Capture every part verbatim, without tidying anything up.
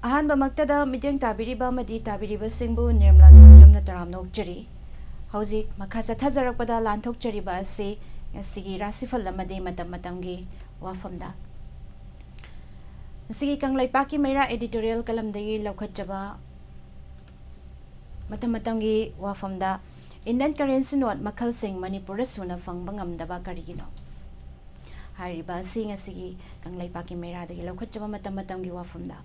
ꯑꯍꯥꯟꯕꯃꯛꯇꯗ ꯃꯤꯠꯌꯦꯡ ꯇꯥꯕꯤꯔꯤꯕ ꯑꯃꯗꯤ ꯇꯥꯕꯤꯔꯤꯕꯁꯤꯡꯕꯨ ꯅꯤꯔꯃꯂꯥ ꯊꯥꯡꯖꯝꯅ ꯇꯔꯥꯝꯅ ꯑꯣꯛꯆꯔꯤ꯫ ꯍꯧꯖꯤꯛ ꯃꯈꯥ ꯆꯠꯊꯖꯔꯛꯄꯗ ꯂꯥꯟꯊꯣꯛꯆꯔꯤꯕ ꯑꯁꯤ ꯉꯁꯤꯒꯤ ꯔꯥꯁꯤꯐꯜ ꯑꯃꯗꯤ ꯃꯇꯝ ꯃꯇꯝꯒꯤ ꯋꯥꯐꯝꯗ꯫ ꯉꯁꯤꯒꯤ ꯀꯪꯂꯩꯄꯥꯛꯀꯤ ꯃꯩꯔꯥ editorial ꯀꯂꯝꯗꯒꯤ ꯂꯧꯈꯠꯆꯕ ꯃꯇꯝ ꯃꯇꯝꯒꯤ ꯋꯥꯐꯝꯗ, Indian currency note ꯃꯈꯜꯁꯤꯡ ꯃꯅꯤꯄꯨꯔꯗ ꯁꯨꯅ ꯐꯪꯕ ꯉꯝꯗꯕ ꯀꯔꯤꯒꯤꯅꯣ? ꯍꯥꯏꯔꯤꯕ ꯑꯁꯤ ꯉꯁꯤꯒꯤ ꯀꯪꯂꯩꯄꯥꯛꯀꯤ ꯃꯩꯔꯥꯗꯒꯤ ꯂꯧꯈꯠꯆꯕ ꯃꯇꯝ ꯃꯇꯝꯒꯤ ꯋꯥꯐꯝꯗ꯫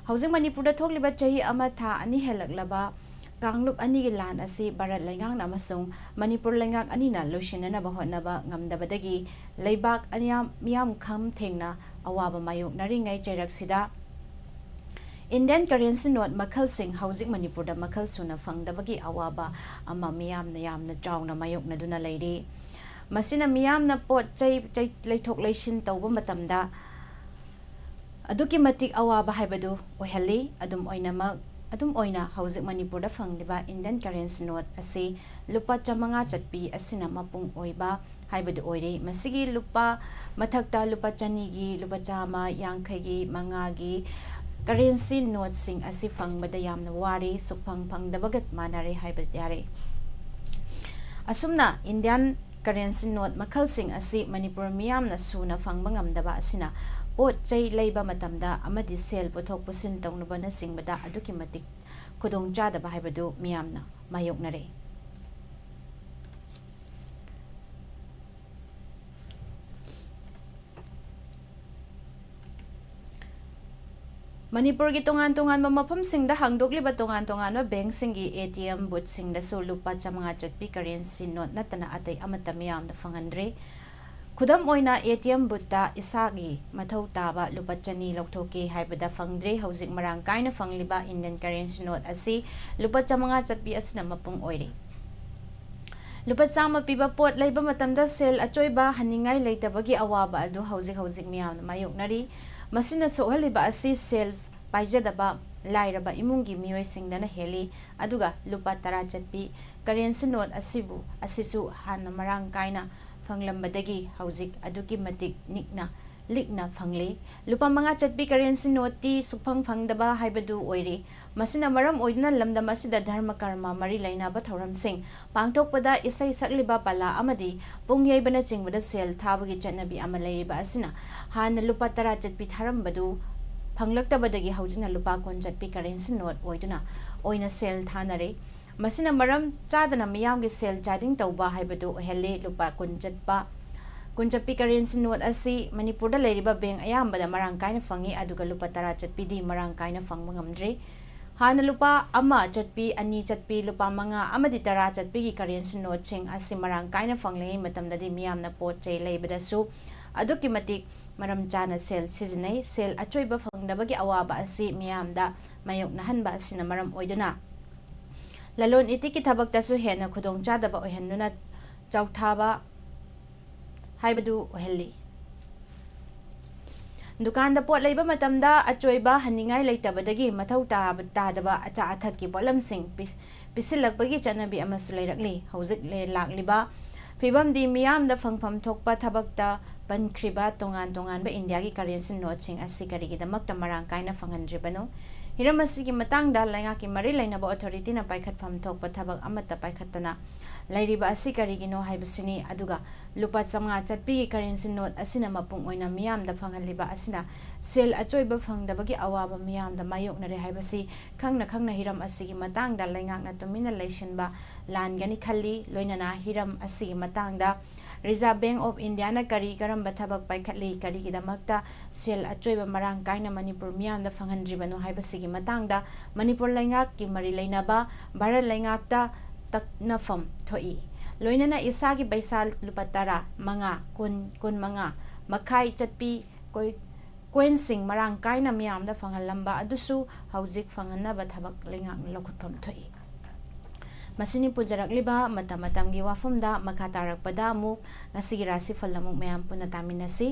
ꯍꯧꯖꯤꯛ ꯃꯅꯤꯄꯨꯔꯗ ꯊꯣꯛꯂꯤꯕ ꯆꯍꯤ ꯑꯃ ꯊꯥ ꯑꯅꯤ ꯍꯦꯜꯂꯛꯂꯕ ꯀꯥꯡꯂꯨꯞ ꯑꯅꯤꯒꯤ ꯂꯥꯟ ꯑꯁꯤ ꯚꯥꯔꯠ ꯂꯩꯉꯥꯛꯅ ꯑꯃꯁꯨꯡ ꯃꯅꯤꯄꯨꯔ ꯂꯩꯉꯥꯛ ꯑꯅꯤꯅ ꯂꯣꯏꯁꯤꯟꯅꯅꯕ ꯍꯣꯠꯅꯕ ꯉꯝꯗꯕꯗꯒꯤ ꯂꯩꯕꯥꯛ ꯑꯌꯥꯝ-, ꯃꯤꯌꯥꯝ ꯈꯝ ꯊꯦꯡꯅ ꯑꯋꯥꯕ ꯃꯥꯌꯣꯛꯅꯔꯤꯉꯩ ꯆꯩꯔꯛꯁꯤꯗ Indian currency note ꯃꯈꯜꯁꯤꯡ ꯍꯧꯖꯤꯛ ꯃꯅꯤꯄꯨꯔꯗ ꯃꯈꯜ ꯁꯨꯅ ꯐꯪꯗꯕꯒꯤ ꯑꯋꯥꯕ ꯑꯃ ꯃꯤꯌꯥꯝꯅ ꯌꯥꯝꯅ ꯆꯥꯎꯅ ꯃꯥꯌꯣꯛꯅꯗꯨꯅ ꯂꯩꯔꯤ꯫ ꯃꯁꯤꯅ ꯃꯤꯌꯥꯝꯅ ꯄꯣꯠ ꯆꯩ, ꯆꯩ ꯂꯩꯊꯣꯛ ꯂꯩꯁꯤꯟ ꯇꯧꯕ ꯃꯇꯝꯗ ꯑꯗꯨꯛꯀꯤ ꯃꯇꯤꯛ ꯑꯋꯥꯕ ꯍꯥꯏꯕꯗꯨ ꯑꯣꯏꯍꯜꯂꯤ꯫ ꯑꯗꯨꯝ ꯑꯣꯏꯅꯃꯛ, ꯑꯗꯨꯝ ꯑꯣꯏꯅ ꯍꯧꯖꯤꯛ ꯃꯅꯤꯄꯨꯔꯗ ꯐꯪꯂꯤꯕ Indian currency note ꯑꯁꯤ ꯂꯨꯄꯥ ꯆꯥꯃꯉꯥ ꯆꯠꯄꯤ ꯑꯁꯤꯅ ꯃꯄꯨꯡ ꯑꯣꯏꯕ ꯍꯥꯏꯕꯗꯨ ꯑꯣꯏꯔꯦ꯫ ꯃꯁꯤꯒꯤ ꯂꯨꯄꯥ ꯃꯊꯛꯇ ꯂꯨꯄꯥ ꯆꯅꯤꯒꯤ, ꯂꯨꯄꯥ ꯆꯥꯝꯃ, ꯌꯥꯡꯈꯩꯒꯤ, ꯃꯉꯥꯒꯤ currency noteꯁꯤꯡ ꯑꯁꯤ ꯐꯪꯕꯗ ꯌꯥꯝꯅ ꯋꯥꯔꯦ, ꯁꯨꯛꯐꯪ ꯐꯪꯗꯕꯒ ꯃꯥꯟꯅꯔꯦ ꯍꯥꯏꯕ ꯌꯥꯔꯦ꯫ ꯑꯁꯨꯝꯅ Indian currency note ꯃꯈꯜꯁꯤꯡ ꯑꯁꯤ ꯃꯅꯤꯄꯨꯔ ꯃꯤꯌꯥꯝꯅ ꯁꯨꯅ ꯐꯪꯕ ꯉꯝꯗꯕ ꯑꯁꯤꯅ ꯄꯣꯠ ꯆꯩ ꯂꯩꯕ ꯃꯇꯝꯗ ꯑꯃꯗꯤ ꯁꯦꯜ ꯄꯨꯊꯣꯛ ꯄꯨꯁꯤꯟ ꯇꯧꯅꯕꯅꯆꯤꯡꯕꯗ ꯑꯗꯨꯛꯀꯤ ꯃꯇꯤꯛ ꯈꯨꯗꯣꯡꯆꯥꯗꯕ ꯍꯥꯏꯕꯗꯨ ꯃꯤꯌꯥꯝꯅ ꯃꯥꯌꯣꯛꯅꯔꯦ꯫ ꯃꯅꯤꯄꯨꯔꯒꯤ ꯇꯣꯉꯥꯟ ꯇꯣꯉꯥꯟꯕ ꯃꯐꯝꯁꯤꯡꯗ ꯍꯥꯡꯗꯣꯛꯂꯤꯕ ꯇꯣꯉꯥꯟ ꯇꯣꯉꯥꯟꯕ bankꯁꯤꯡꯒꯤ ATM boothꯁꯤꯡꯗꯁꯨ ꯂꯨꯄꯥ ꯆꯥꯃꯉꯥ ꯆꯠꯄꯤ currency note ꯅꯠꯇꯅ ꯑꯇꯩ ꯑꯃꯠꯇ ꯃꯤꯌꯥꯝꯗ ꯐꯪꯍꯟꯗ꯭ꯔꯦ꯫ ꯈꯨꯗꯝ ꯑꯣꯏꯅ, ATM boothꯇ ꯏꯁꯥꯒꯤ ꯃꯊꯧ ꯇꯥꯕ ꯂꯨꯄꯥ ꯆꯅꯤ ꯂꯧꯊꯣꯛꯀꯦ ꯍꯥꯏꯕꯗ ꯐꯪꯗ꯭ꯔꯦ꯫ ꯍꯧꯖꯤꯛ ꯃꯔꯥꯡ ꯀꯥꯏꯅ ꯐꯪꯂꯤꯕ Indian currency note ꯑꯁꯤ ꯂꯨꯄꯥ ꯆꯥꯃꯉꯥ ꯆꯠꯄꯤ ꯑꯁꯤꯅ ꯃꯄꯨꯡ ꯑꯣꯏꯔꯦ꯫ ꯂꯨꯄꯥ ꯆꯥꯝꯃ ꯄꯤꯕ ꯄꯣꯠ ꯂꯩꯕ ꯃꯇꯝꯗ ꯁꯦꯜ ꯑꯆꯣꯏꯕ ꯍꯟꯅꯤꯡꯉꯥꯏ ꯂꯩꯇꯕꯒꯤ ꯑꯋꯥꯕ ꯑꯗꯨ ꯍꯧꯖꯤꯛ ꯍꯧꯖꯤꯛ ꯃꯤꯌꯥꯝꯅ ꯃꯥꯌꯣꯛꯅꯔꯤ꯫ ꯃꯁꯤꯅ ꯁꯣꯛꯍꯜꯂꯤꯕ ꯑꯁꯤ ꯁꯦꯜ ꯄꯥꯏꯖꯗꯕ ꯂꯥꯏꯔꯕ ꯏꯃꯨꯡꯒꯤ ꯃꯤꯑꯣꯏꯁꯤꯡꯗꯅ ꯍꯦꯜꯂꯤ꯫ ꯑꯗꯨꯒ ꯂꯨꯄꯥ ꯇꯔꯥ ꯆꯠꯄꯤ currency note ꯑꯁꯤꯕꯨ, ꯑꯁꯤꯁꯨ ꯍꯥꯟꯅ ꯃꯔꯥꯡ ꯀꯥꯏꯅ ꯐꯪꯂꯝꯕꯗꯒꯤ ꯍꯧꯖꯤꯛ ꯑꯗꯨꯛꯀꯤ ꯃꯇꯤꯛ ꯅꯤꯛꯅ ꯂꯤꯛꯅ ꯐꯪꯂꯤ꯫ ꯂꯨꯄꯥ ꯃꯉꯥ ꯆꯠꯄꯤ ꯀꯔꯦꯟꯁꯤ ꯅꯣꯠꯇꯤ ꯁꯨꯛꯐꯪ ꯐꯪꯗꯕ ꯍꯥꯏꯕꯗꯨ ꯑꯣꯏꯔꯤ꯫ ꯃꯁꯤꯅ ꯃꯔꯝ ꯑꯣꯏꯗꯨꯅ ꯂꯝꯗꯝ ꯑꯁꯤꯗ ꯙꯔꯃ ꯀꯔꯃ ꯃꯔꯤ ꯂꯩꯅꯕ ꯊꯧꯔꯝꯁꯤꯡ ꯄꯥꯡꯊꯣꯛꯄꯗ ꯏꯁꯩ ꯁꯛꯂꯤꯕ ꯄꯂꯥ ꯑꯃꯗꯤ ꯄꯨꯡ ꯌꯩꯕꯅꯆꯤꯡꯕꯗ ꯁꯦꯜ ꯊꯥꯕꯒꯤ ꯆꯠꯅꯕꯤ ꯑꯃ ꯂꯩꯔꯤꯕ ꯑꯁꯤꯅ ꯍꯥꯟꯅ ꯂꯨꯄꯥ ꯇꯔꯥ ꯆꯠꯄꯤ ꯊꯥꯔꯝꯕꯗꯨ ꯐꯪꯂꯛꯇꯕꯗꯒꯤ ꯍꯧꯖꯤꯛꯅ ꯂꯨꯄꯥ ꯀꯨꯟ ꯆꯠꯄꯤ ꯀꯔꯦꯟꯁꯤ ꯅꯣꯠ ꯑꯣꯏꯗꯨꯅ ꯑꯣꯏꯅ ꯁꯦꯜ ꯊꯥꯅꯔꯦ꯫ ꯃꯁꯤꯅ ꯃꯔꯝ ꯆꯥꯗꯅ ꯃꯤꯌꯥꯝꯒꯤ ꯁꯦꯜ ꯆꯥꯗꯤꯡ ꯇꯧꯕ ꯍꯥꯏꯕꯗꯨ ꯑꯣꯏꯍꯜꯂꯤ꯫ ꯂꯨꯄꯥ ꯀꯨꯟ ꯆꯠꯄ, ꯀꯨꯟ ꯆꯠꯄꯤ ꯀꯔꯦꯟꯁꯤ ꯅꯣꯠ ꯑꯁꯤ ꯃꯅꯤꯄꯨꯔꯗ ꯂꯩꯔꯤꯕ ꯕꯦꯡ ꯑꯌꯥꯝꯕꯗ ꯃꯔꯥꯡ ꯀꯥꯏꯅ ꯐꯪꯏ, ꯑꯗꯨꯒ ꯂꯨꯄꯥ ꯇꯔꯥ ꯆꯠꯄꯤꯗꯤ ꯃꯔꯥꯡ ꯀꯥꯏꯅ ꯐꯪꯕ ꯉꯝꯗ꯭ꯔꯤ꯫ ꯍꯥꯟꯅ ꯂꯨꯄꯥ ꯑꯃ ꯆꯠꯄꯤ, ꯑꯅꯤ ꯆꯠꯄꯤ, ꯂꯨꯄꯥ ꯃꯉꯥ ꯑꯃꯗꯤ ꯇꯔꯥ ꯆꯠꯄꯤꯒꯤ ꯀꯔꯦꯟꯁꯤ ꯅꯣꯠꯁꯤꯡ ꯑꯁꯤ ꯃꯔꯥꯡ ꯀꯥꯏꯅ ꯐꯪꯂꯤꯉꯩ ꯃꯇꯝꯗꯗꯤ ꯃꯤꯌꯥꯝꯅ ꯄꯣꯠ ꯆꯩ ꯂꯩꯕꯗꯁꯨ ꯑꯗꯨꯛꯀꯤ ꯃꯇꯤꯛ ꯃꯔꯝ ꯆꯥꯅ ꯁꯦꯜ ꯁꯤꯖꯤꯟꯅꯩ꯫ ꯁꯦꯜ ꯑꯆꯣꯏꯕ ꯐꯪꯗꯕꯒꯤ ꯑꯋꯥꯕ ꯑꯁꯤ ꯃꯤꯌꯥꯝꯗ ꯃꯥꯌꯣꯛꯅꯍꯟꯕ ꯑꯁꯤꯅ ꯃꯔꯝ ꯑꯣꯏꯗꯨꯅ ꯂꯂꯣꯟ ꯏꯇꯤꯛꯀꯤ ꯊꯕꯛꯇꯁꯨ ꯍꯦꯟꯅ ꯈꯨꯗꯣꯡꯆꯥꯗꯕ ꯑꯣꯏꯍꯟꯗꯨꯅ ꯆꯥꯎꯊꯥꯕ ꯍꯥꯏꯕꯗꯨ ꯑꯣꯏꯍꯜꯂꯤ꯫ ꯗꯨꯀꯥꯟꯗ ꯄꯣꯠ ꯂꯩꯕ ꯃꯇꯝꯗ ꯑꯆꯣꯏꯕ ꯍꯟꯅꯤꯡꯉꯥꯏ ꯂꯩꯇꯕꯗꯒꯤ ꯃꯊꯧ ꯇꯥꯕ-, ꯇꯥꯗꯕ ꯑꯆꯥ ꯑꯊꯛꯀꯤ ꯄꯣꯠꯂꯝꯁꯤꯡ ꯄꯤ-, ꯄꯤꯁꯤꯜꯂꯛꯄꯒꯤ ꯆꯠꯅꯕꯤ ꯑꯃꯁꯨ ꯂꯩꯔꯛꯂꯤ꯫ ꯍꯧꯖꯤꯛ ꯂꯦ-, ꯂꯥꯛꯂꯤꯕ ꯐꯤꯕꯝꯗꯤ ꯃꯤꯌꯥꯝꯗ ꯐꯪꯐꯝ ꯊꯣꯛꯄ ꯊꯕꯛꯇ ꯄꯟꯈ꯭ꯔꯤꯕ ꯇꯣꯉꯥꯟ ꯇꯣꯉꯥꯟꯕ ꯏꯟꯗꯤꯌꯥꯒꯤ ꯀꯔꯦꯟꯁꯤ ꯅꯣꯠꯁꯤꯡ ꯑꯁꯤ ꯀꯔꯤꯒꯤꯗꯃꯛꯇ ꯃꯔꯥꯡ ꯀꯥꯏꯅ ꯐꯪꯍꯟꯗ꯭ꯔꯤꯕꯅꯣ? ꯍꯤꯔꯝ ꯑꯁꯤꯒꯤ ꯃꯇꯥꯡꯗ ꯂꯩꯉꯥꯛꯀꯤ ꯃꯔꯤ ꯂꯩꯅꯕ ꯑꯣꯊꯣꯔꯤꯇꯤꯅ ꯄꯥꯏꯈꯠꯐꯝ ꯊꯣꯛꯄ ꯊꯕꯛ ꯑꯃꯠꯇ ꯄꯥꯏꯈꯠꯇꯅ ꯂꯩꯔꯤꯕ ꯑꯁꯤ ꯀꯔꯤꯒꯤꯅꯣ ꯍꯥꯏꯕꯁꯤꯅꯤ꯫ ꯑꯗꯨꯒ ꯂꯨꯄꯥ ꯆꯥꯝꯃꯉꯥ ꯆꯠꯄꯤꯒꯤ ꯀꯔꯦꯟꯁꯤ ꯅꯣꯠ ꯑꯁꯤꯅ ꯃꯄꯨꯡ ꯑꯣꯏꯅ ꯃꯤꯌꯥꯝꯗ ꯐꯪꯍꯜꯂꯤꯕ ꯑꯁꯤꯅ ꯁꯦꯜ ꯑꯆꯣꯏꯕ ꯐꯪꯗꯕꯒꯤ ꯑꯋꯥꯕ ꯃꯤꯌꯥꯝꯗ ꯃꯥꯌꯣꯛꯅꯔꯦ ꯍꯥꯏꯕꯁꯤ ꯈꯪꯅ ꯈꯪꯅ ꯍꯤꯔꯝ ꯑꯁꯤꯒꯤ ꯃꯇꯥꯡꯗ ꯂꯩꯉꯥꯛꯅ ꯇꯨꯃꯤꯟꯅ ꯂꯩꯁꯤꯟꯕ ꯂꯥꯟꯒꯅꯤ ꯈꯜꯂꯤ꯫ ꯂꯣꯏꯅꯅ ꯍꯤꯔꯝ ꯑꯁꯤꯒꯤ ꯃꯇꯥꯡꯗ Reserve Bank of Indiaꯅ ꯀꯔꯤ ꯀꯔꯝꯕ ꯊꯕꯛ ꯄꯥꯏꯈꯠꯂꯤ, ꯀꯔꯤꯒꯤꯗꯃꯛꯇ ꯁꯦꯜ ꯑꯆꯣꯏꯕ ꯃꯔꯥꯡ ꯀꯥꯏꯅ ꯃꯅꯤꯄꯨꯔ ꯃꯤꯌꯥꯝꯗ ꯐꯪꯍꯟꯗ꯭ꯔꯤꯕꯅꯣ ꯍꯥꯏꯕꯁꯤꯒꯤ ꯃꯇꯥꯡꯗ ꯃꯅꯤꯄꯨꯔ ꯂꯩꯉꯥꯛꯀꯤ ꯃꯔꯤ ꯂꯩꯅꯕ ꯚꯥꯔꯠ ꯂꯩꯉꯥꯛꯇ ꯇꯛꯅꯐꯝ ꯊꯣꯛꯏ꯫ ꯂꯣꯏꯅꯅ ꯏꯁꯥꯒꯤ ꯄꯩꯁꯥ ꯂꯨꯄꯥ ꯇꯔꯥ, ꯃꯉꯥ, ꯀꯨꯟ, ꯀꯨꯟ ꯃꯉꯥ, ꯃꯈꯥꯏ ꯆꯠꯄꯤ ꯀꯣꯏ-, ꯀꯣꯏꯟꯁꯤꯡ ꯃꯔꯥꯡ ꯀꯥꯏꯅ ꯃꯤꯌꯥꯝꯗ ꯐꯪꯍꯜꯂꯝꯕ ꯑꯗꯨꯁꯨ ꯍꯧꯖꯤꯛ ꯐꯪꯍꯟꯅꯕ ꯊꯕꯛ ꯂꯩꯉꯥꯛꯅ ꯂꯧꯈꯠꯐꯝ ꯊꯣꯛꯏ꯫ ꯃꯁꯤꯅꯤ ꯄꯨꯖꯔꯛꯂꯤꯕ ꯃꯇꯝ ꯃꯇꯝꯒꯤ ꯋꯥꯐꯝꯗ꯫ ꯃꯈꯥ ꯇꯥꯔꯛꯄꯗ ꯑꯃꯨꯛ ꯉꯁꯤꯒꯤ ꯔꯥꯁꯤꯐꯜ ꯑꯃꯨꯛ ꯃꯌꯥꯝ ꯄꯨꯟꯅ ꯇꯥꯃꯤꯟꯅꯁꯤ꯫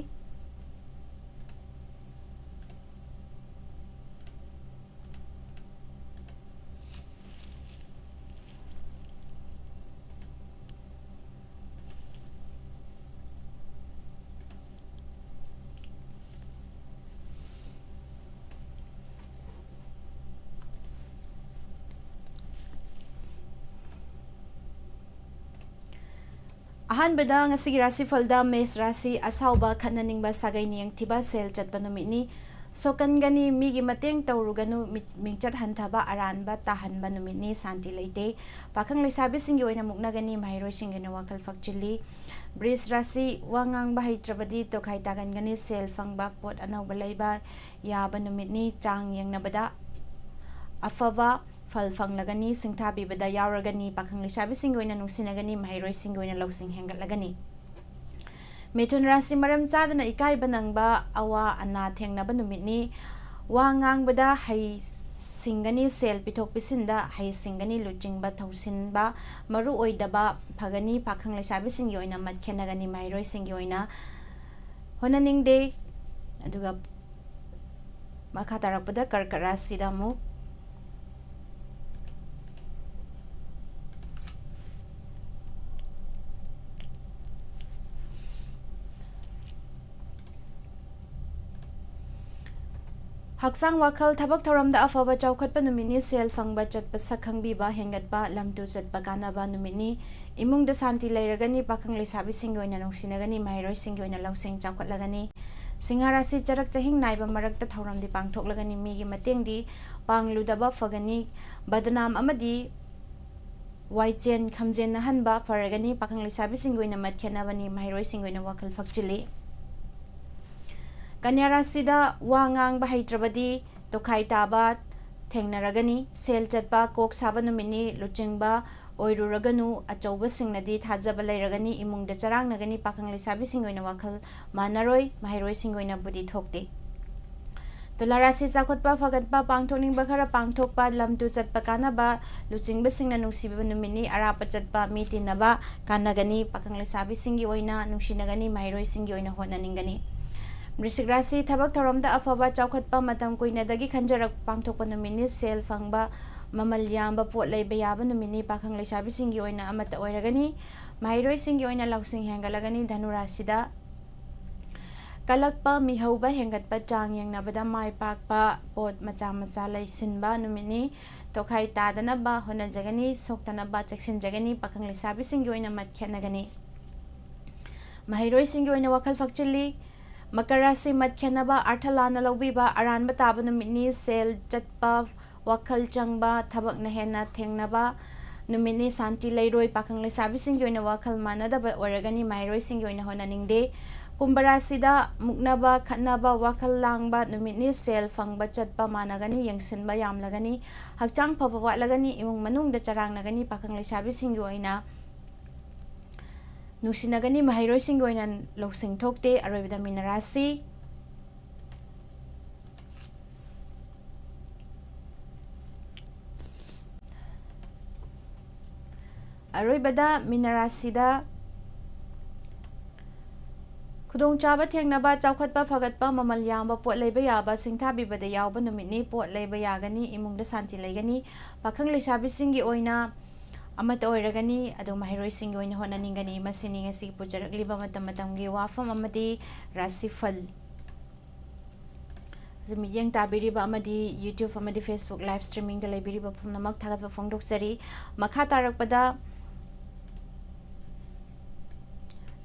ꯑꯍꯥꯟꯕꯗ ꯉꯁꯤꯒꯤ ꯔꯥꯁꯤꯐꯜꯗ ꯃꯦꯁ ꯔꯥꯁꯤ: ꯑꯁꯥꯎꯕ, ꯈꯠꯅꯅꯤꯡꯕ, ꯁꯥꯒꯩ ꯅꯤꯌꯦꯡꯊꯤꯕ, ꯁꯦꯜ ꯆꯠꯄ ꯅꯨꯃꯤꯠꯅꯤ꯫ ꯁꯣꯛꯀꯟꯒꯅꯤ, ꯃꯤꯒꯤ ꯃꯇꯦꯡ ꯇꯧꯔꯨꯒꯅꯨ, ꯃꯤ-, ꯃꯤꯡꯆꯠ ꯍꯟꯊꯕ, ꯑꯔꯥꯟꯕ ꯇꯥꯍꯟꯕ ꯅꯨꯃꯤꯠꯅꯤ, ꯁꯥꯟꯇꯤ ꯂꯩꯇꯦ꯫ ꯄꯥꯈꯪ ꯂꯩꯁꯥꯕꯤꯁꯤꯡꯒꯤ ꯑꯣꯏꯅ ꯃꯨꯛꯅꯒꯅꯤ, ꯃꯍꯩꯔꯣꯏꯁꯤꯡꯒꯤ ꯑꯣꯏꯅ ꯋꯥꯈꯜ ꯐꯛꯆꯤꯜꯂꯤ꯫ ꯕ꯭ꯔꯤꯖ ꯔꯥꯁꯤ: ꯋꯥ ꯉꯥꯡꯕ ꯍꯩꯇ꯭ꯔꯕꯗꯤ ꯇꯣꯈꯥꯏ ꯇꯥꯒꯟꯒꯅꯤ, ꯁꯦꯜ ꯐꯪꯕ, ꯄꯣꯠ ꯑꯅꯧꯕ ꯂꯩꯕ ꯌꯥꯕ ꯅꯨꯃꯤꯠꯅꯤ꯫ ꯆꯥꯡ ꯌꯦꯡꯅꯕꯗ ꯑꯐꯕ ꯐꯜ ꯐꯪꯂꯒꯅꯤ, ꯁꯤꯡꯊꯥꯕꯤꯕꯗ ꯌꯥꯎꯔꯒꯅꯤ, ꯄꯥꯈꯪ ꯂꯩꯁꯥꯕꯤꯁꯤꯡꯒꯤ ꯑꯣꯏꯅ ꯅꯨꯡꯁꯤꯅꯒꯅꯤ, ꯃꯍꯩꯔꯣꯏꯁꯤꯡꯒꯤ ꯑꯣꯏꯅ ꯂꯧꯁꯤꯡ ꯍꯦꯟꯒꯠꯂꯒꯅꯤ꯫ ꯃꯤꯊꯨꯟ ꯔꯥꯁꯤ: ꯃꯔꯝ ꯆꯥꯗꯅ ꯏꯀꯥꯏꯕ ꯅꯪꯕ, ꯑꯋꯥ ꯑꯅꯥ ꯊꯦꯡꯅꯕ ꯅꯨꯃꯤꯠꯅꯤ꯫ ꯋꯥ ꯉꯥꯡꯕꯗ ꯍꯩ ꯁꯤꯡꯒꯅꯤ, ꯁꯦꯜ ꯄꯤꯊꯣꯛ ꯄꯤꯁꯤꯟꯗ ꯍꯩ ꯁꯤꯡꯒꯅꯤ, ꯂꯨꯆꯤꯡꯕ ꯊꯧꯁꯤꯟꯕ ꯃꯔꯨ ꯑꯣꯏꯗꯕ ꯐꯒꯅꯤ, ꯄꯥꯈꯪ ꯂꯩꯁꯥꯕꯤꯁꯤꯡꯒꯤ ꯑꯣꯏꯅ ꯃꯠ ꯈꯦꯠꯅꯒꯅꯤ, ꯃꯍꯩꯔꯣꯏꯁꯤꯡꯒꯤ ꯑꯣꯏꯅ ꯍꯣꯠꯅꯅꯤꯡꯗꯦ꯫ ꯑꯗꯨꯒ ꯃꯈꯥ ꯇꯥꯔꯛꯄꯗ ꯀꯔꯀꯠ ꯔꯥꯁꯤꯗ ꯑꯃꯨꯛ ꯍꯛꯆꯥꯡ ꯋꯥꯈꯜ ꯊꯕꯛ ꯊꯧꯔꯝꯗ ꯑꯐꯕ ꯆꯥꯎꯈꯠꯄ ꯅꯨꯃꯤꯠꯅꯤ꯫ ꯁꯦꯜ ꯐꯪꯕ, ꯆꯠꯄ ꯁꯛ ꯈꯪꯕꯤꯕ ꯍꯦꯟꯒꯠꯄ, ꯂꯝ ꯇꯨ ꯆꯠꯄ ꯀꯥꯟꯅꯕ ꯅꯨꯃꯤꯠꯅꯤ꯫ ꯏꯃꯨꯡꯗ ꯁꯥꯟꯇꯤ ꯂꯩꯔꯒꯅꯤ, ꯄꯥꯈꯪ ꯂꯩꯁꯥꯕꯤꯁꯤꯡꯒꯤ ꯑꯣꯏꯅ ꯅꯨꯡꯁꯤꯅꯒꯅꯤ, ꯃꯍꯩꯔꯣꯏꯁꯤꯡꯒꯤ ꯑꯣꯏꯅ ꯂꯧꯁꯤꯡ ꯆꯥꯎꯈꯠꯂꯒꯅꯤ꯫ ꯁꯤꯡꯍ ꯔꯥꯁꯤ: ꯆꯔꯛ ꯆꯍꯤꯡ ꯅꯥꯏꯕ ꯃꯔꯛꯇ ꯊꯧꯔꯝꯗꯤ ꯄꯥꯡꯊꯣꯛꯂꯒꯅꯤ, ꯃꯤꯒꯤ ꯃꯇꯦꯡꯗꯤ ꯄꯥꯡꯂꯨꯗꯕ ꯐꯒꯅꯤ꯫ ꯕꯗꯅꯥꯝ ꯑꯃꯗꯤ ꯋꯥꯏꯆꯦꯟ ꯈꯝꯖꯦꯟꯅꯍꯟꯕ ꯐꯔꯒꯅꯤ, ꯄꯥꯈꯪ ꯂꯩꯁꯥꯕꯤꯁꯤꯡꯒꯤ ꯑꯣꯏꯅ ꯃꯠ ꯈꯦꯠꯅꯕꯅꯤ, ꯃꯍꯩꯔꯣꯏꯁꯤꯡꯒꯤ ꯑꯣꯏꯅ ꯋꯥꯈꯜ ꯐꯛꯆꯤꯜꯂꯤ꯫ ꯀꯟꯌꯥ ꯔꯥꯁꯤꯗ ꯋꯥ ꯉꯥꯡꯕ ꯍꯩꯇ꯭ꯔꯕꯗꯤ ꯇꯣꯈꯥꯏ ꯇꯥꯕ ꯊꯦꯡꯅꯔꯒꯅꯤ꯫ ꯁꯦꯜ ꯆꯠꯄ ꯀꯣꯛ ꯁꯥꯕ ꯅꯨꯃꯤꯠꯅꯤ꯫ ꯂꯨꯆꯤꯡꯕ ꯑꯣꯏꯔꯨꯔꯒꯅꯨ꯫ ꯑꯆꯧꯕꯁꯤꯡꯅꯗꯤ ꯊꯥꯖꯕ ꯂꯩꯔꯒꯅꯤ꯫ ꯏꯃꯨꯡꯗ ꯆꯔꯥꯡꯅꯒꯅꯤ꯫ ꯄꯥꯈꯪ ꯂꯩꯁꯥꯕꯤꯁꯤꯡꯒꯤ ꯑꯣꯏꯅ ꯋꯥꯈꯜ ꯃꯥꯟꯅꯔꯣꯏ꯫ ꯃꯍꯩꯔꯣꯏꯁꯤꯡꯒꯤ ꯑꯣꯏꯅꯕꯨꯗꯤ ꯊꯣꯛꯇꯦ꯫ ꯇꯨꯂꯥ ꯔꯥꯁꯤ: ꯆꯥꯎꯈꯠꯄ ꯐꯒꯠꯄ, ꯄꯥꯡꯊꯣꯛꯅꯤꯡꯕ ꯈꯔ ꯄꯥꯡꯊꯣꯛꯄ, ꯂꯝ ꯇꯨ ꯆꯠꯄ ꯀꯥꯟꯅꯕ, ꯂꯨꯆꯤꯡꯕꯁꯤꯡꯅ ꯅꯨꯡꯁꯤꯕꯤꯕ ꯅꯨꯃꯤꯠꯅꯤ꯫ ꯑꯔꯥꯞꯄ ꯆꯠꯄ, ꯃꯤ ꯇꯤꯟꯅꯕ ꯀꯥꯟꯅꯒꯅꯤ꯫ ꯄꯥꯈꯪ ꯂꯩꯁꯥꯕꯤꯁꯤꯡꯒꯤ ꯑꯣꯏꯅ ꯅꯨꯡꯁꯤꯅꯒꯅꯤ, ꯃꯍꯩꯔꯣꯏꯁꯤꯡꯒꯤ ꯑꯣꯏꯅ ꯍꯣꯠꯅꯅꯤꯡꯒꯅꯤ꯫ ꯕ꯭ꯔꯤꯁꯤꯛ ꯔꯥꯁꯤ: ꯊꯕꯛ ꯊꯧꯔꯝꯗ ꯑꯐꯕ, ꯆꯥꯎꯈꯠꯄ, ꯃꯇꯝ ꯀꯨꯏꯅꯗꯒꯤ ꯈꯟꯖꯔꯛ ꯄꯥꯡꯊꯣꯛꯄ ꯅꯨꯃꯤꯠꯅꯤ꯫ ꯁꯦꯜ ꯐꯪꯕ, ꯃꯃꯜ ꯌꯥꯝꯕ ꯄꯣꯠ ꯂꯩꯕ ꯌꯥꯕ ꯅꯨꯃꯤꯠꯅꯤ꯫ ꯄꯥꯈꯪ ꯂꯩꯁꯥꯕꯤꯁꯤꯡꯒꯤ ꯑꯣꯏꯅ ꯑꯃꯠꯇ ꯑꯣꯏꯔꯒꯅꯤ꯫ ꯃꯍꯩꯔꯣꯏꯁꯤꯡꯒꯤ ꯑꯣꯏꯅ ꯂꯧꯁꯤꯡ ꯍꯦꯟꯒꯠꯂꯒꯅꯤ꯫ ꯙꯅꯨ ꯔꯥꯁꯤꯗ ꯀꯜꯂꯛꯄ, ꯃꯤꯍꯧꯕ ꯍꯦꯟꯒꯠꯄ, ꯆꯥꯡ ꯌꯦꯡꯅꯕꯗ ꯃꯥꯏ ꯄꯥꯛꯄ, ꯄꯣꯠ ꯃꯆꯥ ꯃꯆꯥ ꯂꯩꯁꯤꯟꯕ ꯅꯨꯃꯤꯠꯅꯤ꯫ ꯇꯣꯈꯥꯏ ꯇꯥꯗꯅꯕ ꯍꯣꯠꯅꯖꯒꯅꯤ, ꯁꯣꯛꯇꯅꯕ ꯆꯦꯛꯁꯤꯟꯖꯒꯅꯤ꯫ ꯄꯥꯈꯪ ꯂꯩꯁꯥꯕꯤꯁꯤꯡꯒꯤ ꯑꯣꯏꯅ ꯃꯠ ꯈꯦꯠꯅꯒꯅꯤ꯫ ꯃꯍꯩꯔꯣꯏꯁꯤꯡꯒꯤ ꯑꯣꯏꯅ ꯋꯥꯈꯜ ꯐꯛꯆꯤꯜꯂꯤ꯫ ꯃꯀꯔ ꯔꯥꯁꯤ ꯃꯠ ꯈꯦꯟꯅꯕ, ꯑꯔꯊ ꯂꯥꯟꯅ ꯂꯧꯕꯤꯕ, ꯑꯔꯥꯟꯕ ꯇꯥꯕ ꯅꯨꯃꯤꯠꯅꯤ꯫ ꯁꯦꯜ ꯆꯠꯄ, ꯋꯥꯈꯜ ꯆꯪꯕ, ꯊꯕꯛꯅ ꯍꯦꯟꯅ ꯊꯦꯡꯅꯕ ꯅꯨꯃꯤꯠꯅꯤ꯫ ꯁꯥꯟꯇꯤ ꯂꯩꯔꯣꯏ꯫ ꯄꯥꯈꯪ ꯂꯩꯁꯥꯕꯤꯁꯤꯡꯒꯤ ꯑꯣꯏꯅ ꯋꯥꯈꯜ ꯃꯥꯟꯅꯗꯕ ꯑꯣꯏꯔꯒꯅꯤ꯫ ꯃꯍꯩꯔꯣꯏꯁꯤꯡꯒꯤ ꯑꯣꯏꯅ ꯍꯣꯠꯅꯅꯤꯡꯗꯦ꯫ ꯀꯨꯝꯚ ꯔꯥꯁꯤꯗ ꯃꯨꯛꯅꯕ, ꯈꯠꯅꯕ, ꯋꯥꯈꯜ ꯂꯥꯡꯕ ꯅꯨꯃꯤꯠꯅꯤ꯫ ꯁꯦꯜ ꯐꯪꯕ ꯆꯠꯄ ꯃꯥꯟꯅꯒꯅꯤ꯫ ꯌꯦꯡꯁꯤꯟꯕ ꯌꯥꯝꯂꯒꯅꯤ꯫ ꯍꯛꯆꯥꯡ ꯐꯕ ꯋꯥꯠꯂꯒꯅꯤ꯫ ꯏꯃꯨꯡ ꯃꯅꯨꯡꯗ ꯆꯔꯥꯡꯅꯒꯅꯤ꯫ ꯄꯥꯈꯪ ꯂꯩꯁꯥꯕꯤꯁꯤꯡꯒꯤ ꯑꯣꯏꯅ ꯅꯨꯡꯁꯤꯅꯒꯅꯤ꯫ ꯃꯍꯩꯔꯣꯏꯁꯤꯡꯒꯤ ꯑꯣꯏꯅ ꯂꯧꯁꯤꯡ ꯊꯣꯛꯇꯦ꯫ ꯑꯔꯣꯏꯕꯗ ꯃꯤꯅ ꯔꯥꯁꯤ꯫ ꯑꯔꯣꯏꯕꯗ ꯃꯤꯅ ꯔꯥꯁꯤꯗ ꯈꯨꯗꯣꯡꯆꯥꯕ ꯊꯦꯡꯅꯕ, ꯆꯥꯎꯈꯠꯄ, ꯐꯒꯠꯄ, ꯃꯃꯜ ꯌꯥꯝꯕ ꯄꯣꯠ ꯂꯩꯕ ꯌꯥꯕ, ꯁꯤꯡꯊꯥꯕꯤꯕꯗ ꯌꯥꯎꯕ ꯅꯨꯃꯤꯠꯅꯤ꯫ ꯄꯣꯠ ꯂꯩꯕ ꯌꯥꯒꯅꯤ꯫ ꯏꯃꯨꯡꯗ ꯁꯥꯟꯇꯤ ꯂꯩꯒꯅꯤ꯫ ꯄꯥꯈꯪ ꯂꯩꯁꯥꯕꯤꯁꯤꯡꯒꯤ ꯑꯣꯏꯅ ꯑꯃꯠꯇ ꯑꯣꯏꯔꯒꯅꯤ꯫ ꯑꯗꯨ ꯃꯍꯩꯔꯣꯏꯁꯤꯡꯒꯤ ꯑꯣꯏꯅ ꯍꯣꯠꯅꯅꯤꯡꯒꯅꯤ꯫ ꯃꯁꯤꯅꯤ ꯉꯁꯤ ꯄꯨꯖꯔꯛꯂꯤꯕ ꯃꯇꯝ ꯃꯇꯝꯒꯤ ꯋꯥꯐꯝ ꯑꯃꯗꯤ ꯔꯥꯁꯤꯐꯜ꯫ ꯍꯧꯖꯤꯛ ꯃꯤꯠꯌꯦꯡ ꯇꯥꯕꯤꯔꯤꯕ ꯑꯃꯗꯤ YouTube ꯑꯃꯗꯤ Facebook live streamingꯗ ꯂꯩꯕꯤꯔꯤꯕ ꯄꯨꯝꯅꯃꯛ ꯊꯥꯒꯠꯄ ꯐꯣꯡꯗꯣꯛꯆꯔꯤ꯫ ꯃꯈꯥ ꯇꯥꯔꯛꯄꯗ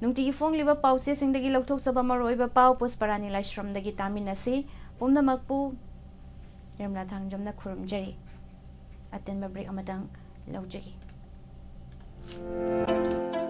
ꯅꯨꯡꯇꯤꯒꯤ ꯐꯣꯡꯂꯤꯕ ꯄꯥꯎꯆꯦꯁꯤꯡꯗꯒꯤ ꯂꯧꯊꯣꯛꯆꯕ ꯃꯔꯨꯑꯣꯏꯕ ꯄꯥꯎ ꯄꯨꯁꯄꯔꯥꯅꯤ ꯂꯥꯏꯁ꯭ꯔꯝꯗꯒꯤ ꯇꯥꯃꯤꯟꯅꯁꯤ꯫ ꯄꯨꯝꯅꯃꯛꯄꯨ ꯅꯤꯔꯃꯂꯥ ꯊꯥꯡꯖꯝꯅ ꯈꯨꯔꯨꯝꯖꯔꯤ꯫ ꯑꯇꯦꯟꯕ break ꯑꯃꯇꯪ ꯂꯧꯖꯒꯦ꯫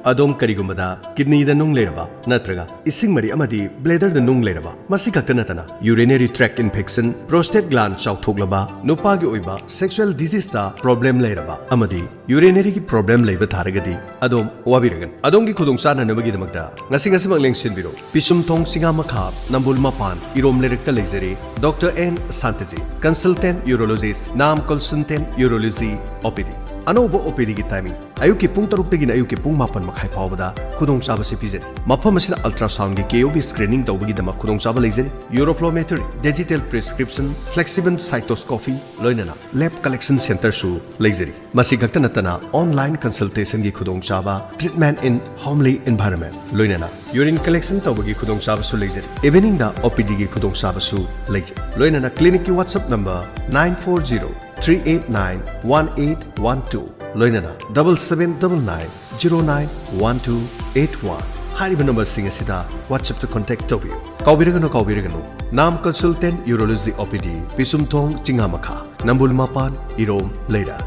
ꯑꯗꯣꯝ ꯀꯔꯤꯒꯨꯝꯕꯗ ꯀꯤꯗꯅꯤꯗ ꯅꯨꯡ ꯂꯩꯔꯕ ꯅꯠꯇ꯭ꯔꯒ ꯏꯁꯤꯡ ꯃꯔꯤ ꯑꯃꯗꯤ bladderꯗ ꯅꯨꯡ ꯂꯩꯔꯕ, ꯃꯁꯤ ꯈꯛꯇ ꯅꯠꯇꯅ urinary tract infection, prostate gland ꯆꯥꯎꯊꯣꯛꯂꯕ, ꯅꯨꯄꯥꯒꯤ ꯑꯣꯏꯕ sexual diseaseꯇ problem ꯂꯩꯔꯕ ꯑꯃꯗꯤ urineryꯒꯤ problem ꯂꯩꯕ ꯇꯥꯔꯒꯗꯤ ꯑꯗꯣꯝ ꯋꯥꯕꯤꯔꯒꯅꯨ꯫ ꯑꯗꯣꯝꯒꯤ ꯈꯨꯗꯣꯡꯆꯥꯅꯅꯕꯒꯤꯗꯃꯛꯇ ꯉꯁꯤ ꯉꯁꯤꯃꯛ ꯂꯦꯡꯁꯤꯟꯕꯤꯔꯣ꯫ ꯄꯤꯁꯨꯝꯊꯣꯡ ꯁꯤꯡꯉꯥ ꯃꯈꯥ ꯅꯝꯕꯣꯜ ꯃꯄꯥꯟ ꯏꯔꯣꯝ ꯂꯩꯔꯛꯇ ꯂꯩꯖꯔꯤ Doctor N ꯁꯥꯟꯇꯖꯤꯠ, consultant urologist, NAM consultant urology, OPD꯫ ꯑꯅꯧꯕ OPDꯒꯤ timing ꯑꯌꯨꯛꯀꯤ ꯄꯨꯡ ꯇꯔꯨꯛꯇꯒꯤꯅ ꯑꯌꯨꯛꯀꯤ ꯄꯨꯡ ꯃꯥꯄꯟ ꯃꯈꯥꯏ ꯐꯥꯎꯕꯗ ꯈꯨꯗꯣꯡꯆꯥꯕꯁꯤ ꯄꯤꯖꯔꯤ꯫ ꯃꯐꯝ ꯑꯁꯤꯗ ultrasoundꯒꯤ KOB screening ꯇꯧꯕꯒꯤꯗꯃꯛ ꯈꯨꯗꯣꯡꯆꯥꯕ ꯂꯩꯖꯔꯤ꯫ Urothelium, digital prescription, flexible cystoscopy, ꯂꯣꯏꯅꯅ lab collection centreꯁꯨ ꯂꯩꯖꯔꯤ꯫ ꯃꯁꯤ ꯈꯛꯇ ꯅꯠꯇꯅ online consultationꯒꯤ ꯈꯨꯗꯣꯡꯆꯥꯕ, treatment in homely environment, ꯂꯣꯏꯅꯅ urine collection ꯇꯧꯕꯒꯤ ꯈꯨꯗꯣꯡꯆꯥꯕꯁꯨ ꯂꯩꯖꯔꯤ꯫ Eveningꯗ OPDꯒꯤ ꯈꯨꯗꯣꯡꯆꯥꯕꯁꯨ ꯂꯩꯖꯩ꯫ ꯂꯣꯏꯅꯅ clinicꯀꯤ WhatsApp number nine four zero three eight nine one eight one two, ꯂꯣꯏꯅꯅ double seven double nine zero nine one two eight one꯫ ꯍꯥꯏꯔꯤꯕ ꯅꯝꯕꯔꯁꯤꯡ ꯑꯁꯤꯗ WhatsApp-ꯇ contact ꯇꯧꯕꯤꯌꯨ꯫ ꯀꯥꯎꯕꯤꯔꯒꯅꯨ, ꯀꯥꯎꯕꯤꯔꯒꯅꯨ, ꯅꯥꯝ Consultant Urology O P D, ꯄꯤꯁꯨꯝꯊꯣꯡ, ꯆꯤꯡꯉꯥꯃꯈꯥ, ꯅꯝꯕꯣꯜ ꯃꯄꯥꯟ, ꯏꯔꯣꯝ, ꯂꯩꯔꯛ꯫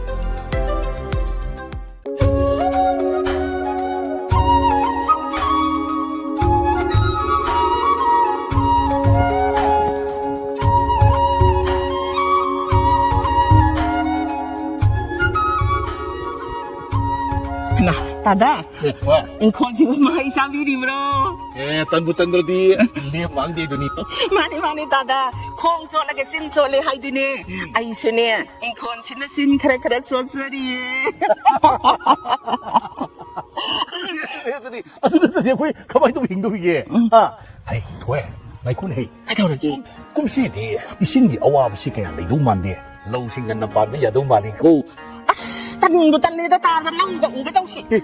ꯍꯩꯃꯥ, ꯇꯥꯗ, ꯑꯦ, ꯍꯣꯏ꯫ ꯏꯪꯈꯣꯜꯁꯤꯕꯨ ꯃꯍꯩ ꯆꯥꯕꯤꯔꯤꯕ꯭ꯔꯣ? ꯑꯦ, ꯇꯟꯕꯨ ꯇꯟꯗ꯭ꯔꯗꯤ ꯂꯦꯝ ꯃꯥꯡꯗꯦꯗꯨꯅꯤ꯫ ꯃꯥꯅꯦ, ꯃꯥꯅꯦ, ꯇꯥꯗ꯫ ꯈꯣꯡ ꯆꯣꯠꯂꯒ ꯆꯤꯟ ꯆꯣꯠꯂꯦ ꯍꯥꯏꯗꯨꯅꯦ꯫ ꯎꯝ꯫ ꯑꯩꯁꯨꯅꯦ, ꯏꯪꯈꯣꯜꯁꯤꯅ ꯆꯤꯟ ꯈꯔ ꯈꯔ ꯆꯣꯠꯆꯔꯤꯌꯦ꯫ ꯑꯗꯨ ꯅꯠꯇ꯭ꯔꯗꯤ, ꯑꯗꯨ ꯅꯠꯇ꯭ꯔꯗꯤ ꯑꯩꯈꯣꯏ ꯀꯃꯥꯏꯅ ꯇꯧꯕ ꯍꯤꯡꯗꯧꯔꯤꯒꯦ? ꯎꯝ꯫ ꯍꯥ? ꯍꯩ, ꯊꯣꯏ, ꯉꯥꯏꯈꯣꯅꯦ, ꯍꯩ꯫ ꯀꯩꯗꯧꯔꯒꯦ? ꯀꯨꯝꯁꯤꯗꯤ ꯏꯁꯤꯡꯒꯤ ꯑꯋꯥꯕꯁꯤ ꯀꯌꯥ ꯂꯩꯗꯧ ꯃꯥꯟꯗꯦ꯫ ꯂꯧꯁꯤꯡ ꯉꯟꯅ ꯄꯥꯟꯕ ꯌꯥꯗꯧ ꯃꯥꯜꯂꯤꯀꯣ꯫ ꯑꯁ, ꯇꯟꯕꯨ ꯇꯜꯂꯦꯗ, ꯇꯥꯗ ꯂꯧꯒ ꯎꯒꯗꯧꯁꯤ꯫ ꯑꯦ,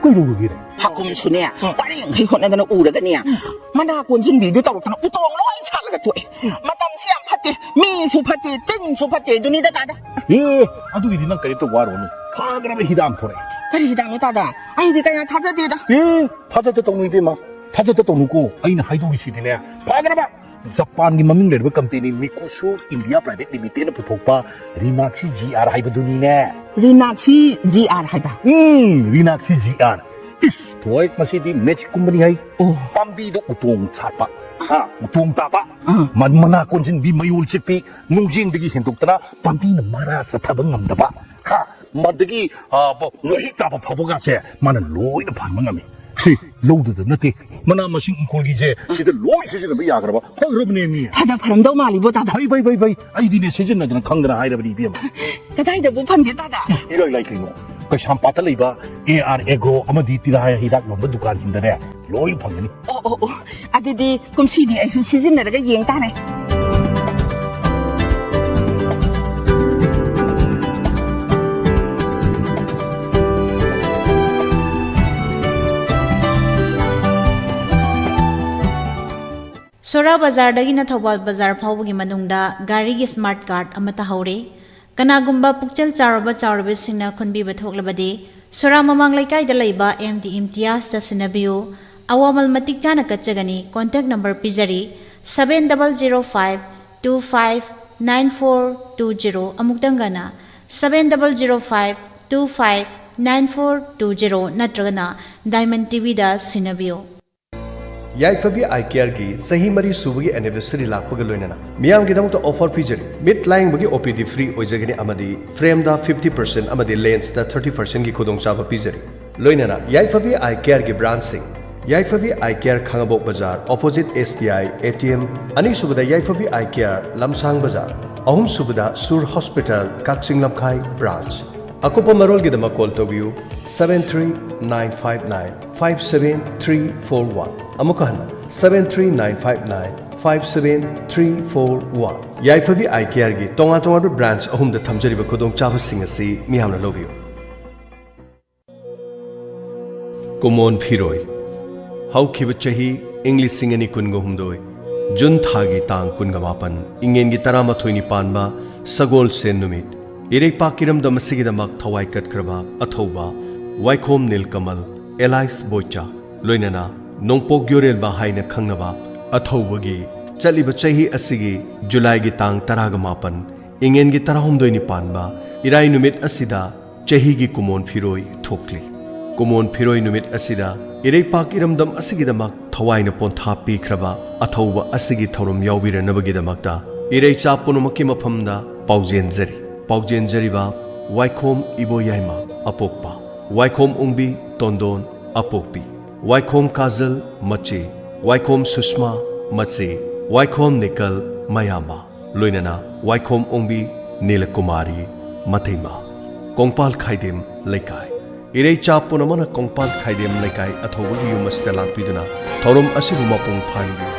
ꯀꯩ ꯂꯧ ꯎꯒꯦꯅꯦ? ꯍꯥꯀꯨꯝꯁꯨꯅꯦ, ꯑꯥ꯫ ꯄꯔꯦꯡ ꯍꯩ ꯍꯣꯠꯅꯗꯅ ꯎꯔꯒꯅꯦ, ꯎꯝ꯫ ꯃꯅꯥ ꯀꯣꯟꯁꯤꯟꯕꯤꯗꯨ ꯇꯧꯔꯛꯇꯅ ꯎꯇꯣꯡ ꯂꯣꯏ ꯁꯥꯠꯂꯒ ꯇꯣꯛꯑꯦ꯫ ꯎꯝ꯫ ꯃꯇꯝꯁꯤ ꯌꯥꯝ ꯐꯠꯇꯦ, ꯃꯤꯁꯨ ꯐꯠꯇꯦ, ꯇꯤꯟꯁꯨ ꯐꯠꯇꯦ, ꯑꯗꯨꯅꯤꯗ ꯇꯥꯗ꯫ ꯑꯦ, ꯑꯗꯨꯒꯤꯗꯤ ꯅꯪ ꯀꯔꯤꯝꯇ ꯋꯥꯔꯨꯔꯅꯨ꯫ ꯐꯈ꯭ꯔꯕ ꯍꯤꯗꯥꯛ ꯑꯃ ꯊꯣꯔꯛꯑꯦ꯫ ꯀꯔꯤ ꯍꯤꯗꯥꯛꯅꯣ ꯇꯥꯗ? ꯑꯩꯗꯤ ꯀꯌꯥ ꯊꯥꯖꯗꯦꯗ꯫ ꯑꯦ, ꯊꯥꯖꯗ ꯇꯧꯅꯨ ꯏꯕꯦꯝꯃ, ꯊꯥꯖꯗ ꯇꯧꯅꯨꯀꯣ꯫ ꯑꯩꯅ ꯍꯥꯏꯗꯧꯔꯤꯁꯤꯗꯤꯅꯦ, ꯐꯈ꯭ꯔꯕ ꯖꯄꯥꯟꯒꯤ ꯃꯃꯤꯡ ꯂꯩꯔꯕ ꯀꯝꯄꯦꯅꯤ ꯃꯤꯀꯨꯁꯨ ꯏꯟꯗꯤꯌꯥ ꯄ꯭ꯔꯥꯏꯚꯦꯠ ꯂꯤꯃꯤꯇꯦꯗꯅ ꯄꯨꯊꯣꯛꯄ ꯔꯤꯅꯥꯛꯁꯤ ꯖꯤ ꯑꯥꯔ ꯍꯥꯏꯕꯗꯨꯅꯤꯅꯦ꯫ ꯔꯤꯅꯥꯛꯁꯤ ꯖꯤ ꯑꯥꯔ ꯍꯥꯏꯕ? ꯎꯝ, ꯔꯤꯅꯥꯛꯁꯤ ꯖꯤ ꯑꯥꯔ꯫ ꯏꯁ, ꯊꯣꯏ, ꯃꯁꯤꯗꯤ ꯃꯦꯖꯤꯛꯀꯨꯝꯕꯅꯤ ꯍꯥꯏ꯫ ꯑꯣ꯫ ꯄꯥꯝꯕꯤꯗ ꯎꯇꯣꯡ ꯁꯥꯠꯄ, ꯍꯥ, ꯎꯇꯣꯡ ꯇꯥꯕ, ꯑꯥ꯫ ꯃ-, ꯃꯅꯥ ꯀꯣꯟꯁꯤꯟꯕꯤ, ꯃꯌꯣꯜ ꯆꯤꯛꯄꯤ, ꯅꯨꯡꯖꯦꯡꯗꯒꯤ ꯍꯦꯟꯗꯣꯛꯇꯅ ꯄꯥꯝꯕꯤꯅ ꯃꯔꯥ ꯆꯠꯊꯕ ꯉꯝꯗꯕ, ꯍꯥ, ꯃꯗꯒꯤ, ꯑ, ꯕ-, ꯋꯥꯍꯤꯛ ꯇꯥꯕ ꯐꯥꯎꯕꯒꯁꯦ ꯃꯥꯅ ꯂꯣꯏꯅ ꯐꯍꯟꯕ ꯉꯝꯃꯤ꯫ ꯁꯤ ꯂꯧꯗꯨꯗ ꯅꯠꯇꯦ, ꯃꯅꯥ ꯃꯁꯤꯡ ꯏꯪꯈꯣꯜꯒꯤꯁꯦ ꯁꯤꯗ ꯂꯣꯏ ꯁꯤꯖꯤꯟꯅꯕ ꯌꯥꯈ꯭ꯔꯕ, ꯐꯈ꯭ꯔꯕꯅꯦ ꯃꯤ꯫ ꯐꯅ ꯐꯔꯝꯗꯧ ꯃꯥꯜꯂꯤꯕꯣ, ꯇꯥꯗ꯫ ꯐꯩ, ꯐꯩ, ꯐꯩ, ꯐꯩ꯫ ꯑꯩꯗꯤꯅꯦ ꯁꯤꯖꯤꯟꯅꯗꯅ ꯈꯪꯗꯅ ꯍꯥꯏꯔꯕꯅꯤ, ꯏꯕꯦꯝꯃ꯫ ꯀꯗꯥꯏꯗꯕꯨ ꯐꯪꯒꯦ, ꯇꯥꯗ? ꯏꯔꯥꯏ ꯂꯥꯏ ꯀꯩꯅꯣ, ꯀꯩꯁꯥꯝꯄꯥꯠꯇ ꯂꯩꯕ ꯑꯦ ꯑꯥꯔ ꯑꯦꯒ꯭ꯔꯣ ꯑꯃꯗꯤ ꯇꯤꯔꯥ ꯍꯤꯗꯥꯛ ꯌꯣꯟꯕ ꯗꯨꯀꯥꯟꯁꯤꯡꯗꯅꯦ ꯂꯣꯏ ꯐꯪꯒꯅꯤ꯫ ꯑꯣ, ꯑꯣ, ꯑꯣ꯫ ꯑꯗꯨꯗꯤ ꯀꯨꯝꯁꯤꯗꯤ ꯑꯩꯁꯨ ꯁꯤꯖꯤꯟꯅꯔꯒ ꯌꯦꯡ ꯇꯥꯔꯦ꯫ ꯁꯣꯔꯥ ꯕꯖꯥꯔꯗꯒꯤꯅ ꯊꯧꯕꯥꯜ ꯕꯖꯥꯔ ꯐꯥꯎꯕꯒꯤ ꯃꯅꯨꯡꯗ ꯒꯥꯔꯤꯒꯤ smart card ꯑꯃꯠꯇ ꯍꯧꯔꯦ꯫ ꯀꯅꯥꯒꯨꯝꯕ ꯄꯨꯛꯆꯦꯜ ꯆꯥꯎꯔꯕ ꯆꯥꯎꯔꯕꯁꯤꯡꯅ ꯈꯟꯕꯤꯕ ꯊꯣꯛꯂꯕꯗꯤ, ꯁꯣꯔꯥ ꯃꯃꯥꯡ ꯂꯩꯀꯥꯏꯗ ꯂꯩꯕ ꯑꯦꯝ ꯗꯤ ꯏꯝꯇꯤꯌꯥꯖꯇ ꯁꯤꯟꯅꯕꯤꯌꯨ꯫ ꯑꯋꯥꯃꯜ ꯃꯇꯤꯛ ꯆꯥꯅ ꯀꯠꯆꯒꯅꯤ꯫ Contact number ꯄꯤꯖꯔꯤ, seven double zero five two five nine four two zero꯫ ꯑꯃꯨꯛꯇꯪꯒꯅ, seven double zero five two five nine four two zero ꯅꯠꯇ꯭ꯔꯒꯅ Diamond ꯇꯤꯚꯤꯗ ꯁꯤꯟꯅꯕꯤꯌꯨ꯫ ꯌꯥꯏꯐꯕꯤ ꯑꯥꯏ ꯀꯦꯌꯔꯒꯤ ꯆꯍꯤ ꯃꯔꯤ ꯁꯨꯕꯒꯤ ꯑꯦꯅꯤꯚꯔꯁꯔꯤ ꯂꯥꯛꯄꯒ ꯂꯣꯏꯅꯅ ꯃꯤꯌꯥꯝꯒꯤꯗꯃꯛꯇ ꯑꯣꯐꯔ ꯄꯤꯖꯔꯤ꯫ ꯃꯤꯠ ꯂꯥꯌꯦꯡꯕꯒꯤ ꯑꯣ ꯄꯤ ꯗꯤ ꯐ꯭ꯔꯤ ꯑꯣꯏꯖꯒꯅꯤ ꯑꯃꯗꯤ ꯐ꯭ꯔꯦꯝꯗ ꯐꯤꯐꯇꯤ ꯄꯔꯁꯦꯟ ꯑꯃꯗꯤ ꯂꯦꯟꯁꯇ ꯊꯥꯔꯇꯤ ꯄꯔꯁꯦꯟꯒꯤ ꯈꯨꯗꯣꯡꯆꯥꯕ ꯄꯤꯖꯔꯤ꯫ ꯂꯣꯏꯅꯅ ꯌꯥꯏꯐꯕꯤ ꯑꯥꯏ ꯀꯦꯌꯔꯒꯤ ꯕ꯭ꯔꯥꯟꯁꯁꯤꯡ: ꯌꯥꯏꯐꯕꯤ ꯑꯥꯏ ꯀꯦꯌꯔ, ꯈꯥꯉꯕꯣꯛ ꯕꯖꯥꯔ, opposite S B I A T M. ꯑꯅꯤꯁꯨꯕꯗ ꯌꯥꯏꯐꯕꯤ ꯑꯥꯏ ꯀꯦꯌꯔ, ꯂꯝꯁꯥꯡ ꯕꯖꯥꯔ꯫ ꯑꯍꯨꯝꯁꯨꯕꯗ ꯁꯨꯔ ꯍꯣꯁꯄꯤꯇꯥꯜ, ꯀꯛꯆꯤꯡ ꯂꯝꯈꯥꯏ ꯕ꯭ꯔꯥꯟꯁ꯫ ꯑꯀꯨꯞꯄ ꯃꯔꯣꯜꯒꯤꯗꯃꯛ ꯀꯣꯜ ꯇꯧꯕꯤꯌꯨ, seven three nine five nine five seven three four one꯫ ꯑꯃꯨꯛꯀ ꯍꯟꯅ, seven three nine five nine five seven three four one꯫ ꯌꯥꯏꯐꯕꯤ ꯑꯥꯏ ꯀꯦꯌꯔꯒꯤ ꯇꯣꯉꯥꯟ ꯇꯣꯉꯥꯟꯕ ꯕ꯭ꯔꯥꯟꯁ ꯑꯍꯨꯝꯗ ꯊꯝꯖꯔꯤꯕ ꯈꯨꯗꯣꯡꯆꯥꯕꯁꯤꯡ ꯑꯁꯤ ꯃꯤꯌꯥꯝꯅ ꯂꯧꯕꯤꯌꯨ꯫ ꯀꯨꯃꯣꯟ ꯐꯤꯔꯣꯏ꯫ ꯍꯧꯈꯤꯕ ꯆꯍꯤ, ꯏꯪ ꯂꯤꯁꯤꯡ ꯑꯅꯤ ꯀꯨꯟꯒ ꯍꯨꯝꯗꯣꯏ, ꯖꯨꯟ ꯊꯥꯒꯤ ꯇꯥꯡ ꯀꯨꯟꯒ ꯃꯥꯄꯟ, ꯏꯉꯦꯟꯒꯤ ꯇꯔꯥꯃꯥꯊꯣꯏꯅꯤ ꯄꯥꯟꯕ ꯁꯒꯣꯜꯁꯦꯟ ꯅꯨꯃꯤꯠ, ꯏꯔꯩꯄꯥꯛ ꯏꯔꯝꯗꯝ ꯑꯁꯤꯒꯤꯗꯃꯛ ꯊꯋꯥꯏ ꯀꯠꯈ꯭ꯔꯕ ꯑꯊꯧꯕ ꯋꯥꯏꯈꯣꯝ ꯅꯤꯜꯀꯃꯜ, alias ꯕꯣꯏꯆꯥ, ꯂꯣꯏꯅꯅ ꯅꯣꯡꯄꯣꯛ ꯌꯣꯔꯦꯜꯕ ꯍꯥꯏꯅ ꯈꯪꯅꯕ ꯑꯊꯧꯕꯒꯤ ꯆꯠꯂꯤꯕ ꯆꯍꯤ ꯑꯁꯤꯒꯤ ꯖꯨꯂꯥꯏꯒꯤ ꯇꯥꯡ ꯇꯔꯥꯒ ꯃꯥꯄꯟ, ꯏꯉꯦꯟꯒꯤ ꯇꯔꯥꯍꯨꯝꯗꯣꯏꯅꯤ ꯄꯥꯟꯕ ꯏꯔꯥꯏ ꯅꯨꯃꯤꯠ ꯑꯁꯤꯗ ꯆꯍꯤꯒꯤ ꯀꯨꯃꯣꯟ ꯐꯤꯔꯣꯏ ꯊꯣꯛꯂꯤ꯫ ꯀꯨꯃꯣꯟ ꯐꯤꯔꯣꯏ ꯅꯨꯃꯤꯠ ꯑꯁꯤꯗ ꯏꯔꯩꯄꯥꯛ ꯏꯔꯝꯗꯝ ꯑꯁꯤꯒꯤꯗꯃꯛ ꯊꯋꯥꯏꯅ ꯄꯣꯟꯊꯥ ꯄꯤꯈ꯭ꯔꯕ ꯑꯊꯧꯕ ꯑꯁꯤꯒꯤ ꯊꯧꯔꯝ ꯌꯥꯎꯕꯤꯔꯅꯕꯒꯤꯗꯃꯛꯇ ꯏꯔꯩꯆꯥ ꯄꯨꯝꯅꯃꯛꯀꯤ ꯃꯐꯝꯗ ꯄꯥꯎꯖꯦꯟꯖꯔꯤ꯫ ꯄꯥꯎꯖꯦꯟꯖꯔꯤꯕ ꯋꯥꯏꯈꯣꯝ ꯏꯕꯣꯌꯥꯏꯃ ꯑꯄꯣꯛꯄ, ꯋꯥꯏꯈꯣꯝ ꯎꯪꯕꯤ ꯇꯣꯟꯗꯣꯟ ꯑꯄꯣꯛꯄꯤ, ꯋꯥꯏꯈꯣꯝ ꯀꯥꯖꯜ ꯃꯆꯦ, ꯋꯥꯏꯈꯣꯝ ꯁꯨꯁꯃꯥ ꯃꯆꯦ, ꯋꯥꯏꯈꯣꯝ ꯅꯤꯀꯜ ꯃꯌꯥꯝꯕ꯫ ꯂꯣꯏꯅꯅ ꯋꯥꯏꯈꯣꯝ ꯑꯣꯡꯕꯤ ꯅꯤꯂꯀꯨꯃꯥꯔꯤ ꯃꯇꯩꯃ, ꯀꯣꯡꯄꯥꯜ ꯈꯥꯏꯗꯦꯝ ꯂꯩꯀꯥꯏ꯫ ꯏꯔꯩꯆꯥ ꯄꯨꯝꯅꯃꯛꯅ ꯀꯣꯡꯄꯥꯜ ꯈꯥꯏꯗꯦꯝ ꯂꯩꯀꯥꯏ ꯑꯊꯧꯕꯒꯤ ꯌꯨꯝ ꯑꯁꯤꯗ ꯂꯥꯛꯄꯤꯗꯨꯅ ꯊꯧꯔꯝ ꯑꯁꯤꯕꯨ ꯃꯄꯨꯡ ꯐꯥꯍꯟꯕꯤꯌꯨ꯫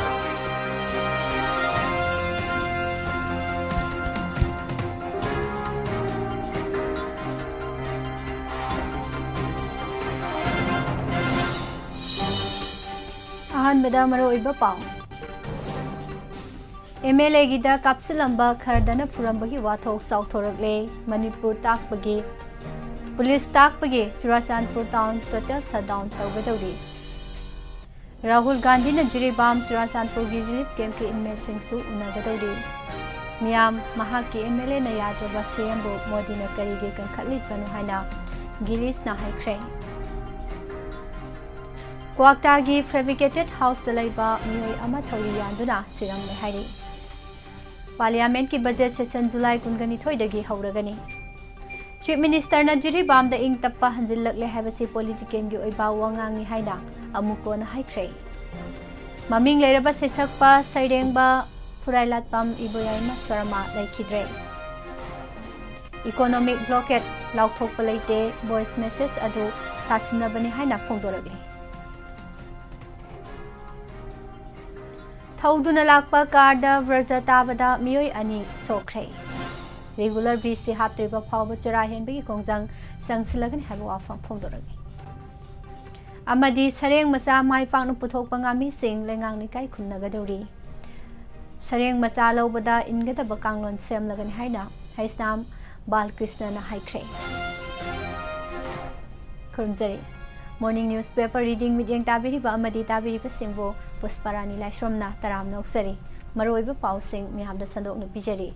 ꯑꯍꯥꯟꯕꯗ ꯃꯔꯨꯑꯣꯏꯕ ꯄꯥꯎ꯫ ꯑꯦꯝ ꯑꯦꯜ ꯑꯦꯒꯤꯗ ꯀꯥꯞꯁꯤꯜꯂꯝꯕ ꯈꯔꯗꯅ ꯐꯨꯔꯝꯕꯒꯤ ꯋꯥꯊꯣꯛ ꯆꯥꯎꯊꯣꯔꯛꯂꯦ꯫ ꯃꯅꯤꯄꯨꯔ ꯇꯥꯛꯄꯒꯤ, ꯄꯨꯂꯤꯁ ꯇꯥꯛꯄꯒꯤ ꯆꯨꯔꯥꯆꯥꯟꯄꯨꯔ ꯇꯥꯎꯟ total shutdown ꯇꯧꯒꯗꯧꯔꯤ꯫ ꯔꯥꯍꯨꯜ ꯒꯥꯟꯙꯤꯅ ꯖꯤꯔꯤꯕꯥꯝ ꯆꯨꯔꯥꯆꯥꯟꯄꯨꯔꯒꯤ ꯔꯤꯂꯤꯐ ꯀꯦꯝꯞꯀꯤ ꯏꯟꯃꯦꯠꯁꯤꯡꯁꯨ ꯎꯅꯒꯗꯧꯔꯤ꯫ ꯃꯤꯌꯥꯝ, ꯃꯍꯥꯛꯀꯤ ꯑꯦꯝ ꯑꯦꯜ ꯑꯦꯅ ꯌꯥꯗ꯭ꯔꯕ ꯁꯤ ꯑꯦꯝꯕꯨ ꯃꯣꯗꯤꯅ ꯀꯔꯤꯒꯤ ꯀꯟꯈꯠꯂꯤꯕꯅꯣ ꯍꯥꯏꯅ ꯒꯤꯔꯤꯁꯅ ꯍꯥꯏꯈ꯭ꯔꯦ꯫ ꯀ꯭ꯋꯥꯛꯇꯥꯒꯤ ꯐꯦꯕ꯭ꯔꯤꯀꯦꯇꯦꯠ ꯍꯥꯎꯁꯇ ꯂꯩꯕ ꯃꯤꯑꯣꯏ ꯑꯃ ꯊꯧꯔꯤ ꯌꯥꯟꯗꯨꯅ ꯁꯤꯔꯝꯃꯦ ꯍꯥꯏꯔꯤ꯫ ꯄꯥꯔꯂꯤꯌꯥꯃꯦꯟꯠꯀꯤ ꯕꯖꯦꯠ ꯁꯦꯁꯟ ꯖꯨꯂꯥꯏ ꯀꯨꯟꯒ ꯅꯤꯊꯣꯏꯗꯒꯤ ꯍꯧꯔꯒꯅꯤ꯫ ꯆꯤꯐ ꯃꯤꯅꯤꯁꯇꯔꯅ ꯖꯤꯔꯤꯕꯥꯝꯗ ꯏꯪ ꯇꯞꯄ ꯍꯟꯖꯤꯜꯂꯛꯂꯦ ꯍꯥꯏꯕꯁꯤ ꯄꯣꯂꯤꯇꯤꯀꯦꯜꯒꯤ ꯑꯣꯏꯕ ꯋꯥꯉꯥꯡꯅꯤ ꯍꯥꯏꯅ ꯑꯃꯨꯛ ꯀꯣꯟꯅ ꯍꯥꯏꯈ꯭ꯔꯦ꯫ ꯃꯃꯤꯡ ꯂꯩꯔꯕ ꯁꯩꯁꯛꯄ ꯁꯩꯔꯦꯡꯕ ꯐꯨꯔꯥꯏꯂꯥꯠꯄꯝ ꯏꯕꯣꯌꯥꯏꯃ ꯁ꯭ꯋꯔꯃ ꯂꯩꯈꯤꯗ꯭ꯔꯦ꯫ ꯏꯀꯣꯅꯣꯃꯤꯛ ꯕ꯭ꯂꯣꯀꯦꯠ ꯂꯥꯎꯊꯣꯛꯄ ꯂꯩꯇꯦ, ꯚꯣꯏꯁ ꯃꯦꯁꯦꯖ ꯑꯗꯨ ꯁꯥꯁꯤꯟꯅꯕꯅꯤ ꯍꯥꯏꯅ ꯐꯣꯡꯗꯣꯔꯛꯂꯤ꯫ ꯊꯧꯗꯨꯅ ꯂꯥꯛꯄ ꯀꯥꯔꯗ ꯕ꯭ꯔꯖ ꯇꯥꯕꯗ ꯃꯤꯑꯣꯏ ꯑꯅꯤ ꯁꯣꯛꯈ꯭ꯔꯦ꯫ ꯔꯤꯒꯨꯂꯔ ꯕ꯭ꯔꯤꯖꯁꯤ ꯍꯥꯞꯇ꯭ꯔꯤꯕ ꯐꯥꯎꯕ ꯆꯔꯥ ꯍꯦꯟꯕꯒꯤ ꯈꯣꯡꯖꯪ ꯆꯪꯁꯤꯜꯂꯒꯅꯤ ꯍꯥꯏꯕ ꯋꯥꯐꯝ ꯐꯣꯡꯗꯣꯔꯛꯂꯤ꯫ ꯑꯃꯗꯤ ꯁꯔꯦꯡ ꯃꯆꯥ ꯃꯥꯏ ꯄꯥꯛꯅ ꯄꯨꯊꯣꯛꯄ ꯉꯥꯃꯤꯁꯤꯡ ꯂꯩꯉꯥꯛꯅ ꯏꯀꯥꯏ ꯈꯨꯝꯅꯒꯗꯧꯔꯤ꯫ ꯁꯔꯦꯡ ꯃꯆꯥ ꯂꯧꯕꯗ ꯏꯟꯒꯗꯕ ꯀꯥꯡꯂꯣꯟ ꯁꯦꯝꯂꯒꯅꯤ ꯍꯥꯏꯅ ꯍꯩꯁꯅꯥꯝ ꯕꯥꯜꯀ꯭ꯔꯤꯁꯅꯅ ꯍꯥꯏꯈ꯭ꯔꯦ꯫ ꯈꯨꯔꯨꯝꯖꯔꯤ꯫ ꯃꯣꯔꯅꯤꯡ ꯅ꯭ꯌꯨꯁꯄꯦꯄꯔ ꯔꯤꯗꯤꯡ ꯃꯤꯠꯌꯦꯡ ꯇꯥꯕꯤꯔꯤꯕ ꯑꯃꯗꯤ ꯇꯥꯕꯤꯔꯤꯕꯁꯤꯡꯕꯨ ꯄꯨꯁꯄꯥꯔꯥꯅꯤ ꯂꯥꯏꯁ꯭ꯔꯝꯅ ꯇꯔꯥꯝꯅ ꯑꯣꯛꯆꯔꯤ꯫ ꯃꯔꯨꯑꯣꯏꯕ ꯄꯥꯎꯁꯤꯡ ꯃꯤꯌꯥꯝꯗ ꯁꯟꯗꯣꯛꯅ ꯄꯤꯖꯔꯤ꯫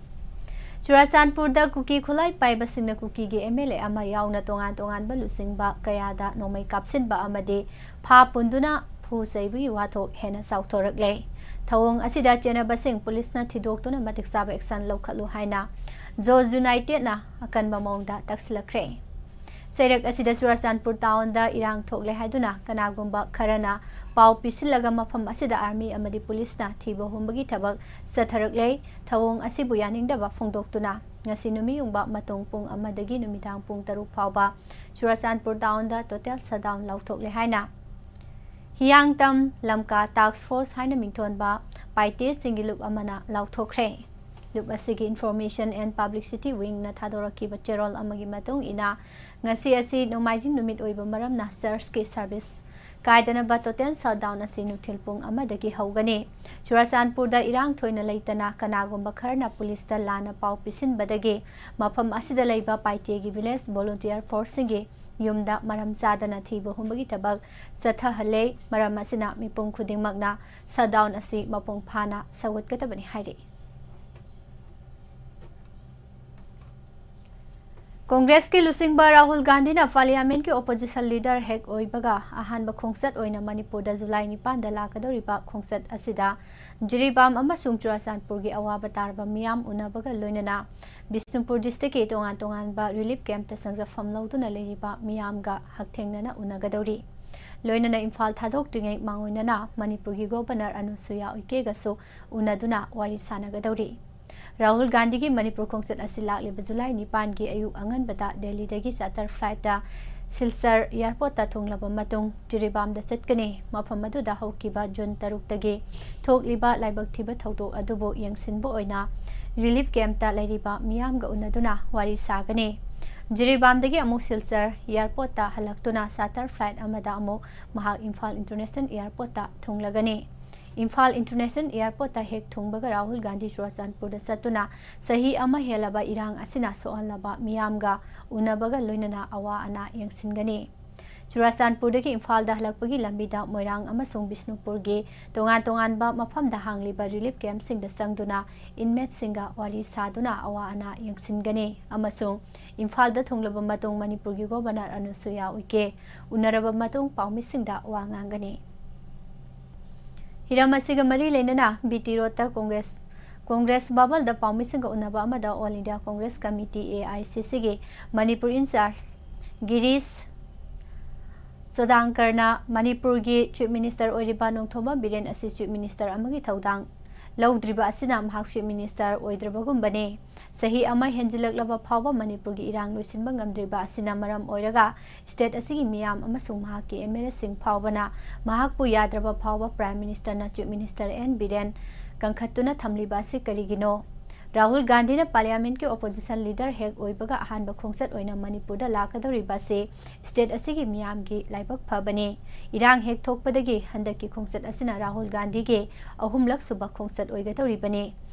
ꯆꯨꯔꯥꯆꯥꯟꯄꯨꯔꯗ ꯀꯨꯀꯤ ꯈꯨꯠꯂꯥꯏ ꯄꯥꯏꯕꯁꯤꯡꯅ ꯀꯨꯀꯤꯒꯤ ꯑꯦꯝ ꯑꯦꯜ ꯑꯦ ꯑꯃ ꯌꯥꯎꯅ ꯇꯣꯉꯥꯟ ꯇꯣꯉꯥꯟꯕ ꯂꯨꯆꯤꯡꯕ ꯀꯌꯥꯗ ꯅꯣꯡꯃꯩ ꯀꯥꯞꯁꯤꯟꯕ ꯑꯃꯗꯤ ꯐꯥ ꯄꯨꯟꯗꯨꯅ ꯐꯨ ꯆꯩꯕꯒꯤ ꯋꯥꯊꯣꯛ ꯍꯦꯟꯅ ꯆꯥꯎꯊꯣꯔꯛꯂꯦ꯫ ꯊꯧꯑꯣꯡ ꯑꯁꯤꯗ ꯆꯦꯟꯅꯕꯁꯤꯡ ꯄꯨꯂꯤꯁꯅ ꯊꯤꯗꯣꯛꯇꯨꯅ ꯃꯇꯤꯛ ꯆꯥꯕ ꯑꯦꯛꯁꯟ ꯂꯧꯈꯠꯂꯨ ꯍꯥꯏꯅ ꯖꯣꯁ ꯌꯨꯅꯥꯏꯇꯦꯗꯅ ꯑꯀꯟꯕ ꯃꯑꯣꯡꯗ ꯇꯛꯁꯤꯜꯂꯛꯈ꯭ꯔꯦ꯫ ꯆꯩꯔꯛ ꯑꯁꯤꯗ ꯆꯨꯔꯥꯆꯥꯟꯄꯨꯔ ꯇꯥꯎꯟꯗ ꯏꯔꯥꯡ ꯊꯣꯛꯂꯦ ꯍꯥꯏꯗꯨꯅ ꯀꯅꯥꯒꯨꯝꯕ ꯈꯔꯅ ꯄꯥꯎ ꯄꯤꯁꯤꯜꯂꯒ ꯃꯐꯝ ꯑꯁꯤꯗ ꯑꯥꯔꯃꯤ ꯑꯃꯗꯤ ꯄꯨꯂꯤꯁꯅ ꯊꯤꯕ ꯍꯨꯝꯕꯒꯤ ꯊꯕꯛ ꯆꯠꯊꯔꯛꯂꯦ꯫ ꯊꯧꯑꯣꯡ ꯑꯁꯤꯕꯨ ꯌꯥꯅꯤꯡꯗꯕ ꯐꯣꯡꯗꯣꯛꯇꯨꯅ ꯉꯁꯤ ꯅꯨꯃꯤꯠ ꯌꯨꯡꯕ ꯃꯇꯨꯡ ꯄꯨꯡ ꯑꯃꯗꯒꯤ ꯅꯨꯃꯤꯗꯥꯡ ꯄꯨꯡ ꯇꯔꯨꯛ ꯐꯥꯎꯕ ꯆꯨꯔꯥꯆꯥꯟꯄꯨꯔ ꯇꯥꯎꯟꯗ ꯇꯣꯇꯦꯜ ꯁꯠꯗꯥꯎꯟ ꯂꯥꯎꯊꯣꯛꯂꯦ ꯍꯥꯏꯅ ꯍꯤꯌꯥꯡꯇꯝ ꯂꯝꯀꯥ ꯇꯥꯛꯁ ꯐꯣꯔꯁ ꯍꯥꯏꯅ ꯃꯤꯡꯊꯣꯟꯕ ꯄꯥꯏꯇꯦꯁꯤꯡꯒꯤ ꯂꯨꯞ ꯑꯃꯅ ꯂꯥꯎꯊꯣꯛꯈ꯭ꯔꯦ꯫ ꯂꯨꯞ ꯑꯁꯤꯒꯤ ꯏꯟꯐꯣꯔꯃꯦꯁꯟ ꯑꯦꯟ ꯄꯕ꯭ꯂꯤꯁꯤꯇꯤ ꯋꯤꯡꯅ ꯊꯥꯗꯣꯔꯛꯈꯤꯕ ꯆꯦꯔꯣꯜ ꯑꯃꯒꯤ ꯃꯇꯨꯡ ꯏꯟꯅ, ꯉꯁꯤ ꯑꯁꯤ ꯅꯣꯡꯃꯥꯏꯖꯤꯡ ꯅꯨꯃꯤꯠ ꯑꯣꯏꯕ ꯃꯔꯝꯅ ꯆꯔꯆꯀꯤ ꯁꯥꯔꯚꯤꯁ ꯀꯥꯏꯗꯅꯕ total shutdown ꯑꯁꯤ ꯅꯨꯡꯊꯤꯜ ꯄꯨꯡ ꯑꯃꯗꯒꯤ ꯍꯧꯒꯅꯤ꯫ ꯆꯨꯔꯥꯆꯥꯟꯄꯨꯔꯗ ꯏꯔꯥꯡ ꯊꯣꯏꯅ ꯂꯩꯇꯅ ꯀꯅꯥꯒꯨꯝꯕ ꯈꯔꯅ ꯄꯨꯂꯤꯁꯇ ꯂꯥꯟꯅ ꯄꯥꯎ ꯄꯤꯁꯤꯟꯕꯗꯒꯤ ꯃꯐꯝ ꯑꯁꯤꯗ ꯂꯩꯕ ꯄꯥꯏꯇꯦꯒꯤ village volunteer forceꯁꯤꯡꯒꯤ ꯌꯨꯝꯗ ꯃꯔꯝ ꯆꯥꯗꯅ ꯊꯤꯕ ꯍꯨꯝꯕꯒꯤ ꯊꯕꯛ ꯆꯠꯊꯍꯜꯂꯦ꯫ ꯃꯔꯝ ꯑꯁꯤꯅ ꯃꯤꯄꯨꯝ ꯈꯨꯗꯤꯡꯃꯛꯅ shutdown ꯑꯁꯤ ꯃꯄꯨꯡ ꯐꯥꯅ ꯁꯧꯒꯠꯀꯗꯕꯅꯤ ꯍꯥꯏꯔꯤ꯫ ꯀꯣꯡꯒ꯭ꯔꯦꯁꯀꯤ ꯂꯨꯆꯤꯡꯕ ꯔꯥꯍꯨꯜ ꯒꯥꯟꯙꯤꯅ ꯄꯥꯔꯂꯤꯌꯥꯃꯦꯟꯠꯀꯤ opposition leader ꯍꯦꯛ ꯑꯣꯏꯕꯒ ꯑꯍꯥꯟꯕ ꯈꯣꯡꯆꯠ ꯑꯣꯏꯅ ꯃꯅꯤꯄꯨꯔꯗ ꯖꯨꯂꯥꯏ ꯅꯤꯄꯥꯟꯗ ꯂꯥꯛꯀꯗꯧꯔꯤꯕ ꯈꯣꯡꯆꯠ ꯑꯁꯤꯗ ꯖꯤꯔꯤꯕꯥꯝ ꯑꯃꯁꯨꯡ ꯆꯨꯔꯥꯆꯥꯟꯄꯨꯔꯒꯤ ꯑꯋꯥꯕ ꯇꯥꯔꯕ ꯃꯤꯌꯥꯝ ꯎꯅꯕꯒ ꯂꯣꯏꯅꯅ ꯕꯤꯁꯅꯨꯄꯨꯔ districtꯀꯤ ꯇꯣꯉꯥꯟ ꯇꯣꯉꯥꯟꯕ relief campꯇ ꯆꯪꯖꯐꯝ ꯂꯧꯗꯨꯅ ꯂꯩꯔꯤꯕ ꯃꯤꯌꯥꯝꯒ ꯍꯛꯊꯦꯡꯅꯅ ꯎꯅꯒꯗꯧꯔꯤ꯫ ꯂꯣꯏꯅꯅ ꯏꯝꯐꯥꯜ ꯊꯥꯗꯣꯛꯇ꯭ꯔꯤꯉꯩ ꯃꯥꯡꯑꯣꯏꯅꯅ ꯃꯅꯤꯄꯨꯔꯒꯤ ꯒꯣꯕꯔꯅꯔ ꯑꯅꯨꯁꯨꯌꯥ ꯎꯏꯀꯦꯒꯁꯨ ꯎꯅꯗꯨꯅ ꯋꯥꯔꯤ ꯁꯥꯟꯅꯒꯗꯧꯔꯤ꯫ ꯔꯥꯍꯨꯜ ꯒꯥꯟꯙꯤꯒꯤ ꯃꯅꯤꯄꯨꯔ ꯈꯣꯡꯆꯠ ꯑꯁꯤ ꯂꯥꯛꯂꯤꯕ ꯖꯨꯂꯥꯏ ꯅꯤꯄꯥꯟꯒꯤ ꯑꯌꯨꯛ ꯑꯉꯟꯕꯗ ꯗꯦꯜꯂꯤꯗꯒꯤ charter flightꯇ ꯁꯤꯜꯆꯔ airportꯇ ꯊꯨꯡꯂꯕ ꯃꯇꯨꯡ ꯖꯤꯔꯤꯕꯥꯝꯗ ꯆꯠꯀꯅꯤ꯫ ꯃꯐꯝ ꯑꯗꯨꯗ ꯍꯧꯈꯤꯕ ꯖꯨꯟ ꯇꯔꯨꯛꯇꯒꯤ ꯊꯣꯛꯂꯤꯕ ꯂꯥꯏꯕꯛ ꯊꯤꯕ ꯊꯧꯗꯣꯛ ꯑꯗꯨꯕꯨ ꯌꯦꯡꯁꯤꯟꯕ ꯑꯣꯏꯅ relief campꯇ ꯂꯩꯔꯤꯕ ꯃꯤꯌꯥꯝꯒ ꯎꯅꯗꯨꯅ ꯋꯥꯔꯤ ꯁꯥꯒꯅꯤ꯫ ꯖꯤꯔꯤꯕꯥꯝꯗꯒꯤ ꯑꯃꯨꯛ ꯁꯤꯜꯆꯔ airportꯇ ꯍꯜꯂꯛꯇꯨꯅ charter flight ꯑꯃꯗ ꯑꯃꯨꯛ ꯃꯍꯥꯛ ꯏꯝꯐꯥꯜ International Airportꯇ ꯊꯨꯡꯂꯒꯅꯤ꯫ ꯏꯝꯐꯥꯜ International Airportꯇ ꯍꯦꯛ ꯊꯨꯡꯕꯒ ꯔꯥꯍꯨꯜ ꯒꯥꯟꯙꯤ ꯆꯨꯔꯥꯆꯥꯟꯄꯨꯔꯗ ꯆꯠꯇꯨꯅ ꯆꯍꯤ ꯑꯃ ꯍꯦꯜꯂꯕ ꯏꯔꯥꯡ ꯑꯁꯤꯅ ꯁꯣꯛꯍꯜꯂꯕ ꯃꯤꯌꯥꯝꯒ ꯎꯅꯕꯒ ꯂꯣꯏꯅꯅ ꯑꯋꯥ ꯑꯅꯥ ꯌꯦꯡꯁꯤꯟꯒꯅꯤ꯫ ꯆꯨꯔꯥꯆꯥꯟꯄꯨꯔꯗꯒꯤ ꯏꯝꯐꯥꯜꯗ ꯍꯜꯂꯛꯄꯒꯤ ꯂꯝꯕꯤꯗ ꯃꯣꯏꯔꯥꯡ ꯑꯃꯁꯨꯡ ꯕꯤꯁꯅꯨꯄꯨꯔꯒꯤ ꯇꯣꯉꯥꯟ ꯇꯣꯉꯥꯟꯕ ꯃꯐꯝꯗ ꯍꯥꯡꯂꯤꯕ relief campꯁꯤꯡꯗ ꯆꯪꯗꯨꯅ inmateꯁꯤꯡꯒ ꯋꯥꯔꯤ ꯁꯥꯗꯨꯅ ꯑꯋꯥ ꯑꯅꯥ ꯌꯦꯡꯁꯤꯟꯒꯅꯤ ꯑꯃꯁꯨꯡ ꯏꯝꯐꯥꯜꯗ ꯊꯨꯡꯂꯕ ꯃꯇꯨꯡ ꯃꯅꯤꯄꯨꯔꯒꯤ ꯒꯣꯕꯔꯅꯔ ꯑꯅꯨꯁꯨꯌꯥ ꯎꯏꯀꯦ ꯎꯅꯔꯕ ꯃꯇꯨꯡ ꯄꯥꯎꯃꯤꯁꯤꯡꯗ ꯋꯥ ꯉꯥꯡꯒꯅꯤ꯫ ꯍꯤꯔꯝ ꯑꯁꯤꯒ ꯃꯔꯤ ꯂꯩꯅꯅ ꯕꯤ ꯇꯤ ꯔꯣꯗꯇ ꯀꯣꯡꯒ꯭ꯔꯦꯁ, ꯀꯣꯡꯒ꯭ꯔꯦꯁ ꯚꯕꯜꯗ ꯄꯥꯎꯃꯤꯁꯤꯡꯒ ꯎꯅꯕ ꯑꯃꯗ All India Congress Committee, A I C Cꯒꯤ Manipur in charge ꯒꯤꯔꯤꯁ ꯆꯣꯗꯥꯡꯀꯔꯅ ꯃꯅꯤꯄꯨꯔꯒꯤ Chief Minister ꯑꯣꯏꯔꯤꯕ ꯅꯣꯡꯊꯣꯝꯕꯝ ꯕꯤꯔꯦꯟ ꯑꯁꯤ Chief Minister ꯑꯃꯒꯤ ꯊꯧꯗꯥꯡ ꯂꯧꯗ꯭ꯔꯤꯕ ꯑꯁꯤꯅ ꯃꯍꯥꯛ Chief Minister ꯑꯣꯏꯗ꯭ꯔꯕꯒꯨꯝꯕꯅꯤ꯫ ꯆꯍꯤ ꯑꯃ ꯍꯦꯟꯖꯤꯜꯂꯛꯂꯕ ꯐꯥꯎꯕ ꯃꯅꯤꯄꯨꯔꯒꯤ ꯏꯔꯥꯡ ꯂꯣꯏꯁꯤꯟꯕ ꯉꯝꯗ꯭ꯔꯤꯕ ꯑꯁꯤꯅ ꯃꯔꯝ ꯑꯣꯏꯔꯒ state ꯑꯁꯤꯒꯤ ꯃꯤꯌꯥꯝ ꯑꯃꯁꯨꯡ ꯃꯍꯥꯛꯀꯤ M L Aꯁꯤꯡ ꯐꯥꯎꯕꯅ ꯃꯍꯥꯛꯄꯨ ꯌꯥꯗ꯭ꯔꯕ ꯐꯥꯎꯕ Prime Ministerꯅ Chief Minister N Biren ꯀꯟꯈꯠꯇꯨꯅ ꯊꯝꯂꯤꯕ ꯑꯁꯤ ꯀꯔꯤꯒꯤꯅꯣ? ꯔꯥꯍꯨꯜ ꯒꯥꯟꯙꯤꯅ ꯄꯥꯔꯂꯤꯌꯥꯃꯦꯟꯠꯀꯤ ꯑꯣꯄꯣꯖꯤꯁꯟ ꯂꯤꯗꯔ ꯍꯦꯛ ꯑꯣꯏꯕꯒ ꯑꯍꯥꯟꯕ ꯈꯣꯡꯆꯠ ꯑꯣꯏꯅ ꯃꯅꯤꯄꯨꯔꯗ ꯂꯥꯛꯀꯗꯧꯔꯤꯕ ꯑꯁꯤ ꯁ꯭ꯇꯦꯠ ꯑꯁꯤꯒꯤ ꯃꯤꯌꯥꯝꯒꯤ ꯂꯥꯏꯕꯛ ꯐꯕꯅꯤ꯫ ꯏꯔꯥꯡ ꯍꯦꯛ ꯊꯣꯛꯄꯗꯒꯤ ꯍꯟꯗꯛꯀꯤ ꯈꯣꯡꯆꯠ ꯑꯁꯤꯅ ꯔꯥꯍꯨꯜ ꯒꯥꯟꯙꯤꯒꯤ ꯑꯍꯨꯝꯂꯛ ꯁꯨꯕ ꯈꯣꯡꯆꯠ ꯑꯣꯏꯒꯗꯧꯔꯤꯕꯅꯤ꯫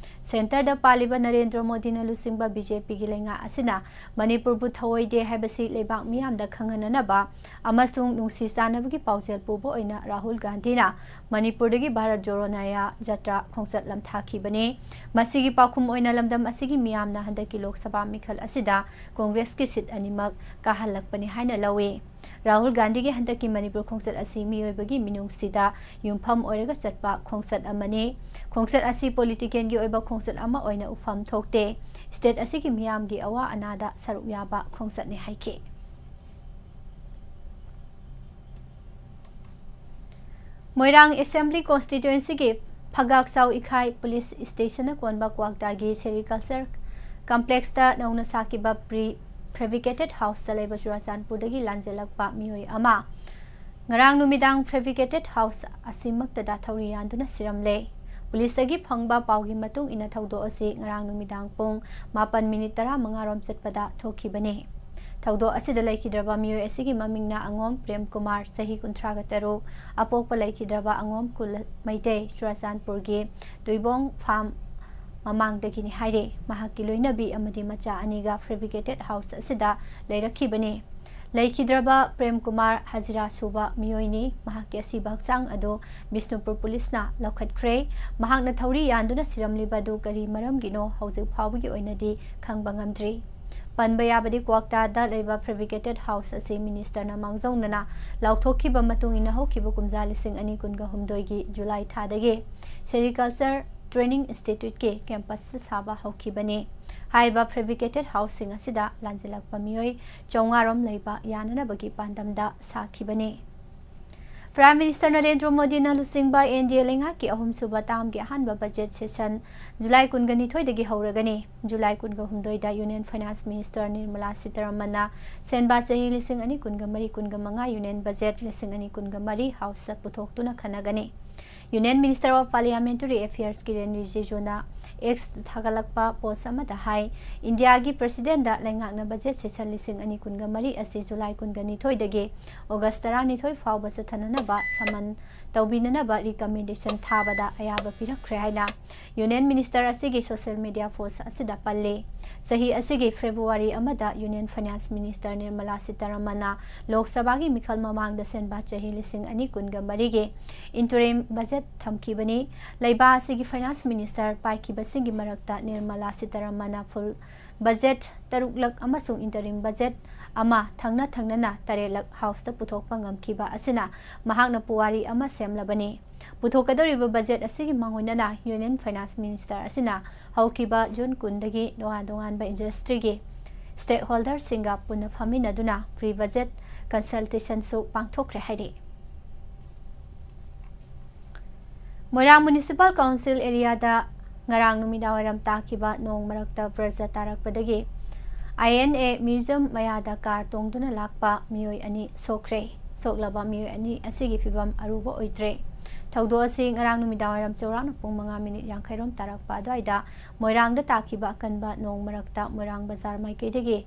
ꯁꯦꯟꯇꯔꯗ ꯄꯥꯜꯂꯤꯕ ꯅꯔꯦꯟꯗ꯭ꯔ ꯃꯣꯗꯤꯅ ꯂꯨꯆꯤꯡꯕ ꯕꯤ ꯖꯦ ꯄꯤꯒꯤ ꯂꯩꯉꯥꯛ ꯑꯁꯤꯅ ꯃꯅꯤꯄꯨꯔꯕꯨ ꯊꯑꯣꯏꯗꯦ ꯍꯥꯏꯕꯁꯤ ꯂꯩꯕꯥꯛ ꯃꯤꯌꯥꯝꯗ ꯈꯪꯍꯟꯅꯅꯕ ꯑꯃꯁꯨꯡ ꯅꯨꯡꯁꯤ ꯆꯥꯟꯅꯕꯒꯤ ꯄꯥꯎꯖꯦꯜ ꯄꯨꯕ ꯑꯣꯏꯅ ꯔꯥꯍꯨꯜ ꯒꯥꯟꯙꯤꯅ ꯃꯅꯤꯄꯨꯔꯗꯒꯤ ꯚꯥꯔꯠ ꯖꯣꯔꯣ ꯅꯌꯥ ꯖꯇ꯭ꯔꯥ ꯈꯣꯡꯆꯠ ꯂꯝꯊꯥꯈꯤꯕꯅꯤ꯫ ꯃꯁꯤꯒꯤ ꯄꯥꯎꯈꯨꯝ ꯑꯣꯏꯅ ꯂꯝꯗꯝ ꯑꯁꯤꯒꯤ ꯃꯤꯌꯥꯝꯅ ꯍꯟꯗꯛꯀꯤ ꯂꯣꯛ ꯁꯚꯥ ꯃꯤꯈꯜ ꯑꯁꯤꯗ ꯀꯣꯡꯒ꯭ꯔꯦꯁꯀꯤ ꯁꯤꯠ ꯑꯅꯤꯃꯛ ꯀꯥꯍꯜꯂꯛꯄꯅꯤ ꯍꯥꯏꯅ ꯂꯧꯏ꯫ ꯔꯥꯍꯨꯜ ꯒꯥꯟꯙꯤꯒꯤ ꯍꯟꯗꯛꯀꯤ ꯃꯅꯤꯄꯨꯔ ꯈꯣꯡꯆꯠ ꯑꯁꯤ ꯃꯤꯑꯣꯏꯕꯒꯤ ꯃꯤꯅꯨꯡꯁꯤꯗ ꯌꯨꯝꯐꯝ ꯑꯣꯏꯔꯒ ꯆꯠꯄ ꯈꯣꯡꯆꯠ ꯑꯃꯅꯤ꯫ ꯈꯣꯡꯆꯠ ꯑꯁꯤ ꯄꯣꯂꯤꯇꯤꯀꯦꯜꯒꯤ ꯑꯣꯏꯕ ꯈꯣꯡꯆꯠ ꯑꯃ ꯑꯣꯏꯅ ꯎꯐꯝ ꯊꯣꯛꯇꯦ꯫ ꯁ꯭ꯇꯦꯠ ꯑꯁꯤꯒꯤ ꯃꯤꯌꯥꯝꯒꯤ ꯑꯋꯥ ꯑꯅꯥꯗ ꯁꯔꯨꯛ ꯌꯥꯕ ꯈꯣꯡꯆꯠꯅꯤ ꯍꯥꯏꯈꯤ꯫ ꯃꯣꯏꯔꯥꯡ ꯑꯦꯁꯦꯝꯕ꯭ꯂꯤ ꯀꯣꯟꯁꯇꯤꯇ꯭ꯋꯦꯟꯁꯤꯒꯤ ꯐꯒꯥꯛꯆꯥꯎ ꯏꯈꯥꯏ ꯄꯨꯂꯤꯁ ꯁ꯭ꯇꯦꯁꯟꯅ ꯀꯣꯟꯕ ꯀ꯭ꯋꯥꯛꯇꯥꯒꯤ ꯁꯦꯔꯤꯀꯜꯆꯔ ꯀꯝꯄ꯭ꯂꯦꯛꯁꯇ ꯅꯧꯅ ꯁꯥꯈꯤꯕ ꯄ꯭ꯔꯤ ꯐꯦꯕ꯭ꯔꯤꯀꯦꯇꯦꯠ ꯍꯥꯎꯁꯇ ꯂꯩꯕ ꯆꯨꯔꯥꯆꯥꯟꯄꯨꯔꯗꯒꯤ ꯂꯥꯟꯖꯦꯜꯂꯛꯄ ꯃꯤꯑꯣꯏ ꯑꯃ ꯉꯔꯥꯡ ꯅꯨꯃꯤꯗꯥꯡ ꯐꯦꯕ꯭ꯔꯤꯀꯦꯇꯦꯠ ꯍꯥꯎꯁ ꯑꯁꯤꯃꯛꯇꯗ ꯊꯧꯔꯤ ꯌꯥꯟꯗꯨꯅ ꯁꯤꯔꯝꯂꯦ꯫ ꯄꯨꯂꯤꯁꯇꯒꯤ ꯐꯪꯕ ꯄꯥꯎꯒꯤ ꯃꯇꯨꯡ ꯏꯟꯅ ꯊꯧꯗꯣꯛ ꯑꯁꯤ ꯉꯔꯥꯡ ꯅꯨꯃꯤꯗꯥꯡ ꯄꯨꯡ ꯃꯥꯄꯟ ꯃꯤꯅꯤꯠ ꯇꯔꯥꯃꯉꯥ ꯔꯣꯝ ꯆꯠꯄꯗ ꯊꯣꯛꯈꯤꯕꯅꯤ꯫ ꯊꯧꯗꯣꯛ ꯑꯁꯤꯗ ꯂꯩꯈꯤꯗ꯭ꯔꯕ ꯃꯤꯑꯣꯏ ꯑꯁꯤꯒꯤ ꯃꯃꯤꯡꯅ ꯑꯉꯣꯝ ꯄ꯭ꯔꯦꯝ ꯀꯨꯃꯥꯔ, ꯆꯍꯤ ꯀꯨꯟꯊ꯭ꯔꯥꯒ ꯇꯔꯨꯛ, ꯑꯄꯣꯛꯄ ꯂꯩꯈꯤꯗ꯭ꯔꯕ ꯑꯉꯣꯝ ꯀꯨꯜ ꯃꯩꯇꯩ, ꯆꯨꯔꯥꯆꯥꯟꯄꯨꯔꯒꯤ ꯇꯨꯏꯕꯣꯡ ꯐꯥꯝ ꯃꯃꯥꯡꯗꯒꯤꯅꯤ ꯍꯥꯏꯔꯤ꯫ ꯃꯍꯥꯛꯀꯤ ꯂꯣꯏꯅꯕꯤ ꯑꯃꯗꯤ ꯃꯆꯥ ꯑꯅꯤꯒ ꯐꯦꯕ꯭ꯔꯤꯀꯦꯇꯦꯠ ꯍꯥꯎꯁ ꯑꯁꯤꯗ ꯂꯩꯔꯛꯈꯤꯕꯅꯤ꯫ ꯂꯩꯈꯤꯗ꯭ꯔꯕ ꯄ꯭ꯔꯦꯝ ꯀꯨꯃꯥꯔ ꯍꯖꯤꯔꯥ ꯁꯨꯕ ꯃꯤꯑꯣꯏꯅꯤ꯫ ꯃꯍꯥꯛꯀꯤ ꯑꯁꯤꯕ ꯍꯛꯆꯥꯡ ꯑꯗꯨ ꯕꯤꯁꯅꯨꯄꯨꯔ ꯄꯨꯂꯤꯁꯅ ꯂꯧꯈꯠꯈ꯭ꯔꯦ꯫ ꯃꯍꯥꯛꯅ ꯊꯧꯔꯤ ꯌꯥꯟꯗꯨꯅ ꯁꯤꯔꯝꯂꯤꯕ ꯑꯗꯨ ꯀꯔꯤ ꯃꯔꯝꯒꯤꯅꯣ ꯍꯧꯖꯤꯛ ꯐꯥꯎꯕꯒꯤ ꯑꯣꯏꯅꯗꯤ ꯈꯪꯕ ꯉꯝꯗ꯭ꯔꯤ꯫ ꯄꯟꯕ ꯌꯥꯕꯗꯤ ꯀ꯭ꯋꯥꯛꯇꯥꯗ ꯂꯩꯕ ꯐꯦꯕ꯭ꯔꯤꯀꯦꯇꯦꯠ ꯍꯥꯎꯁ ꯑꯁꯤ ꯃꯤꯅꯤꯁꯇꯔꯅ ꯃꯥꯡꯖꯧꯅꯅ ꯂꯥꯎꯊꯣꯛꯈꯤꯕ ꯃꯇꯨꯡ ꯏꯟꯅ ꯍꯧꯈꯤꯕ ꯀꯨꯝꯖꯥ ꯂꯤꯁꯤꯡ ꯑꯅꯤ ꯀꯨꯟꯒ ꯍꯨꯝꯗꯣꯏꯒꯤ ꯖꯨꯂꯥꯏ ꯊꯥꯗꯒꯤ ꯁꯦꯔꯤꯀꯜꯆꯔ ꯇ꯭ꯔꯦꯅꯤꯡ ꯏꯟꯁꯇꯤꯇ꯭ꯌꯨꯠꯀꯤ ꯀꯦꯝꯄꯁꯇ ꯁꯥꯕ ꯍꯧꯈꯤꯕꯅꯤ꯫ ꯍꯥꯏꯔꯤꯕ ꯐꯦꯕ꯭ꯔꯤꯀꯦꯇꯦꯠ ꯍꯥꯎꯁꯁꯤꯡ ꯑꯁꯤꯗ ꯂꯥꯟꯖꯦꯜꯂꯛꯄ ꯃꯤꯑꯣꯏ ꯆꯥꯝꯃꯉꯥ ꯔꯣꯝ ꯂꯩꯕ ꯌꯥꯅꯅꯕꯒꯤ ꯄꯥꯟꯗꯝꯗ ꯁꯥꯈꯤꯕꯅꯤ꯫ ꯄ꯭ꯔꯥꯏꯝ ꯃꯤꯅꯤꯁꯇꯔ ꯅꯔꯦꯟꯗ꯭ꯔ ꯃꯣꯗꯤꯅ ꯂꯨꯆꯤꯡꯕ ꯑꯦꯟ ꯗꯤ ꯑꯦ ꯂꯩꯉꯥꯛꯀꯤ ꯑꯍꯨꯝꯁꯨꯕ ꯇꯥꯝꯒꯤ ꯑꯍꯥꯟꯕ ꯕꯖꯦꯠ ꯁꯦꯁꯟ ꯖꯨꯂꯥꯏ ꯀꯨꯟꯒ ꯅꯤꯊꯣꯏꯗꯒꯤ ꯍꯧꯔꯒꯅꯤ꯫ ꯖꯨꯂꯥꯏ ꯀꯨꯟꯒ ꯍꯨꯝꯗꯣꯏꯗ ꯌꯨꯅꯤꯌꯟ ꯐꯥꯏꯅꯥꯟꯁ ꯃꯤꯅꯤꯁꯇꯔ ꯅꯤꯔꯃꯂꯥ ꯁꯤꯇꯥꯔꯥꯃꯟꯅ ꯁꯦꯟꯕꯥ ꯆꯍꯤ ꯂꯤꯁꯤꯡ ꯑꯅꯤ ꯀꯨꯟꯒ ꯃꯔꯤ ꯀꯨꯟꯒ ꯃꯉꯥ ꯌꯨꯅꯤꯌꯟ ꯕꯖꯦꯠ ꯂꯤꯁꯤꯡ ꯑꯅꯤ ꯀꯨꯟꯒ ꯃꯔꯤ ꯍꯥꯎꯁꯇ ꯄꯨꯊꯣꯛꯇꯨꯅ ꯈꯟꯅꯒꯅꯤ꯫ Union Minister of Parliamentary Affairs ꯀꯤꯔꯦꯟ ꯔꯤꯖꯤꯖꯨꯅ X ꯊꯥꯒꯠꯂꯛꯄ ꯄꯣꯁ ꯑꯃꯗ ꯍꯥꯏ, ꯏꯟꯗꯤꯌꯥꯒꯤ ꯄ꯭ꯔꯁꯤꯗꯦꯟꯗ ꯂꯩꯉꯥꯛꯅ ꯕꯖꯦꯠ ꯁꯦꯁꯟ ꯂꯤꯁꯤꯡ ꯑꯅꯤ ꯀꯨꯟꯒ ꯃꯔꯤ ꯑꯁꯤ ꯖꯨꯂꯥꯏ ꯀꯨꯟꯒ ꯅꯤꯊꯣꯏꯗꯒꯤ ꯑꯣꯒꯁ ꯇꯔꯥꯅꯤꯊꯣꯏ ꯐꯥꯎꯕ ꯆꯠꯊꯅꯅꯕ ꯁꯃꯟ ꯇꯧꯕꯤꯅꯅꯕ ꯔꯤꯀꯃꯦꯟꯗꯦꯁꯟ ꯊꯥꯕꯗ ꯑꯌꯥꯕ ꯄꯤꯔꯛꯈ꯭ꯔꯦ ꯍꯥꯏꯅ Union Minister ꯑꯁꯤꯒꯤ social media post ꯑꯁꯤꯗ ꯄꯜꯂꯤ꯫ ꯆꯍꯤ ꯑꯁꯤꯒꯤ ꯐꯦꯕ꯭ꯔꯨꯋꯥꯔꯤ ꯑꯃꯗ Union Finance Minister ꯅꯤꯔꯃꯂꯥ ꯁꯤꯇꯥꯔꯥꯃꯟꯅ ꯂꯣꯛ ꯁꯚꯥꯒꯤ ꯃꯤꯈꯜ ꯃꯃꯥꯡꯗ ꯁꯦꯟꯕꯥ ꯆꯍꯤ ꯂꯤꯁꯤꯡ ꯑꯅꯤ ꯀꯨꯟꯒ ꯃꯔꯤꯒꯤ interim budget ꯊꯝꯈꯤꯕꯅꯤ꯫ ꯂꯩꯕꯥꯛ ꯑꯁꯤꯒꯤ Finance Minister ꯄꯥꯏꯈꯤꯕꯁꯤꯡꯒꯤ ꯃꯔꯛꯇ ꯅꯤꯔꯃꯂꯥ ꯁꯤꯇꯥꯔꯥꯃꯟꯅ full budget ꯇꯔꯨꯛꯂꯛ ꯑꯃꯁꯨꯡ interim budget ꯑꯃ ꯊꯪꯅ ꯊꯪꯅꯅ ꯇꯔꯦꯠꯂꯛ House ꯇ ꯄꯨꯊꯣꯛꯄ ꯉꯝꯈꯤꯕ ꯑꯁꯤꯅ ꯃꯍꯥꯛꯅ ꯄꯨꯋꯥꯔꯤ ꯑꯃ ꯁꯦꯝꯂꯕꯅꯤ꯫ ꯄꯨꯊꯣꯛꯀꯗꯧꯔꯤꯕ ꯕꯖꯦꯠ ꯑꯁꯤꯒꯤ ꯃꯥꯡꯑꯣꯏꯅꯅ Union Finance Minister ꯑꯁꯤꯅ ꯍꯧꯈꯤꯕ ꯖꯨꯟ ꯀꯨꯟꯗꯒꯤ ꯇꯣꯉꯥꯟ ꯇꯣꯉꯥꯟꯕ industry ꯒꯤ stakeholder ꯁꯤꯡꯒ ꯄꯨꯟꯅ ꯐꯝꯃꯤꯟꯅꯗꯨꯅ pre budget consultation ꯁꯨ ꯄꯥꯡꯊꯣꯛꯈ꯭ꯔꯦ ꯍꯥꯏꯔꯤ꯫ ꯃꯣꯏꯔꯥꯡ Municipal Council area ꯗ ꯉꯔꯥꯡ ꯅꯨꯃꯤꯗꯥꯡꯋꯥꯏꯔꯝ ꯇꯥꯈꯤꯕ ꯅꯣꯡ ꯃꯔꯛꯇ brush ꯇꯥꯔꯛꯄꯗꯒꯤ I N A museum ꯃꯌꯥꯗ car ꯇꯣꯡꯗꯨꯅ ꯂꯥꯛꯄ ꯃꯤꯑꯣꯏ ꯑꯅꯤ ꯁꯣꯛꯈ꯭ꯔꯦ꯫ ꯁꯣꯛꯂꯕ ꯃꯤꯑꯣꯏ ꯑꯅꯤ ꯑꯁꯤꯒꯤ ꯐꯤꯕꯝ ꯑꯔꯨꯕ ꯑꯣꯏꯗ꯭ꯔꯦ꯫ ꯊꯧꯗꯣꯛ ꯑꯁꯤ ꯉꯔꯥꯡ ꯅꯨꯃꯤꯗꯥꯡꯋꯥꯏꯔꯝ ꯆꯥꯎꯔꯥꯛꯅ ꯄꯨꯡ ꯃꯉꯥ ꯃꯤꯅꯤꯠ ꯌꯥꯡꯈꯩ ꯔꯣꯝ ꯇꯥꯔꯛꯄ ꯑꯗꯨꯋꯥꯏꯗ ꯃꯣꯏꯔꯥꯡꯗ ꯇꯥꯈꯤꯕ ꯑꯀꯟꯕ ꯅꯣꯡ ꯃꯔꯛꯇ ꯃꯣꯏꯔꯥꯡ ꯕꯖꯥꯔ ꯃꯥꯏꯀꯩꯗꯒꯤ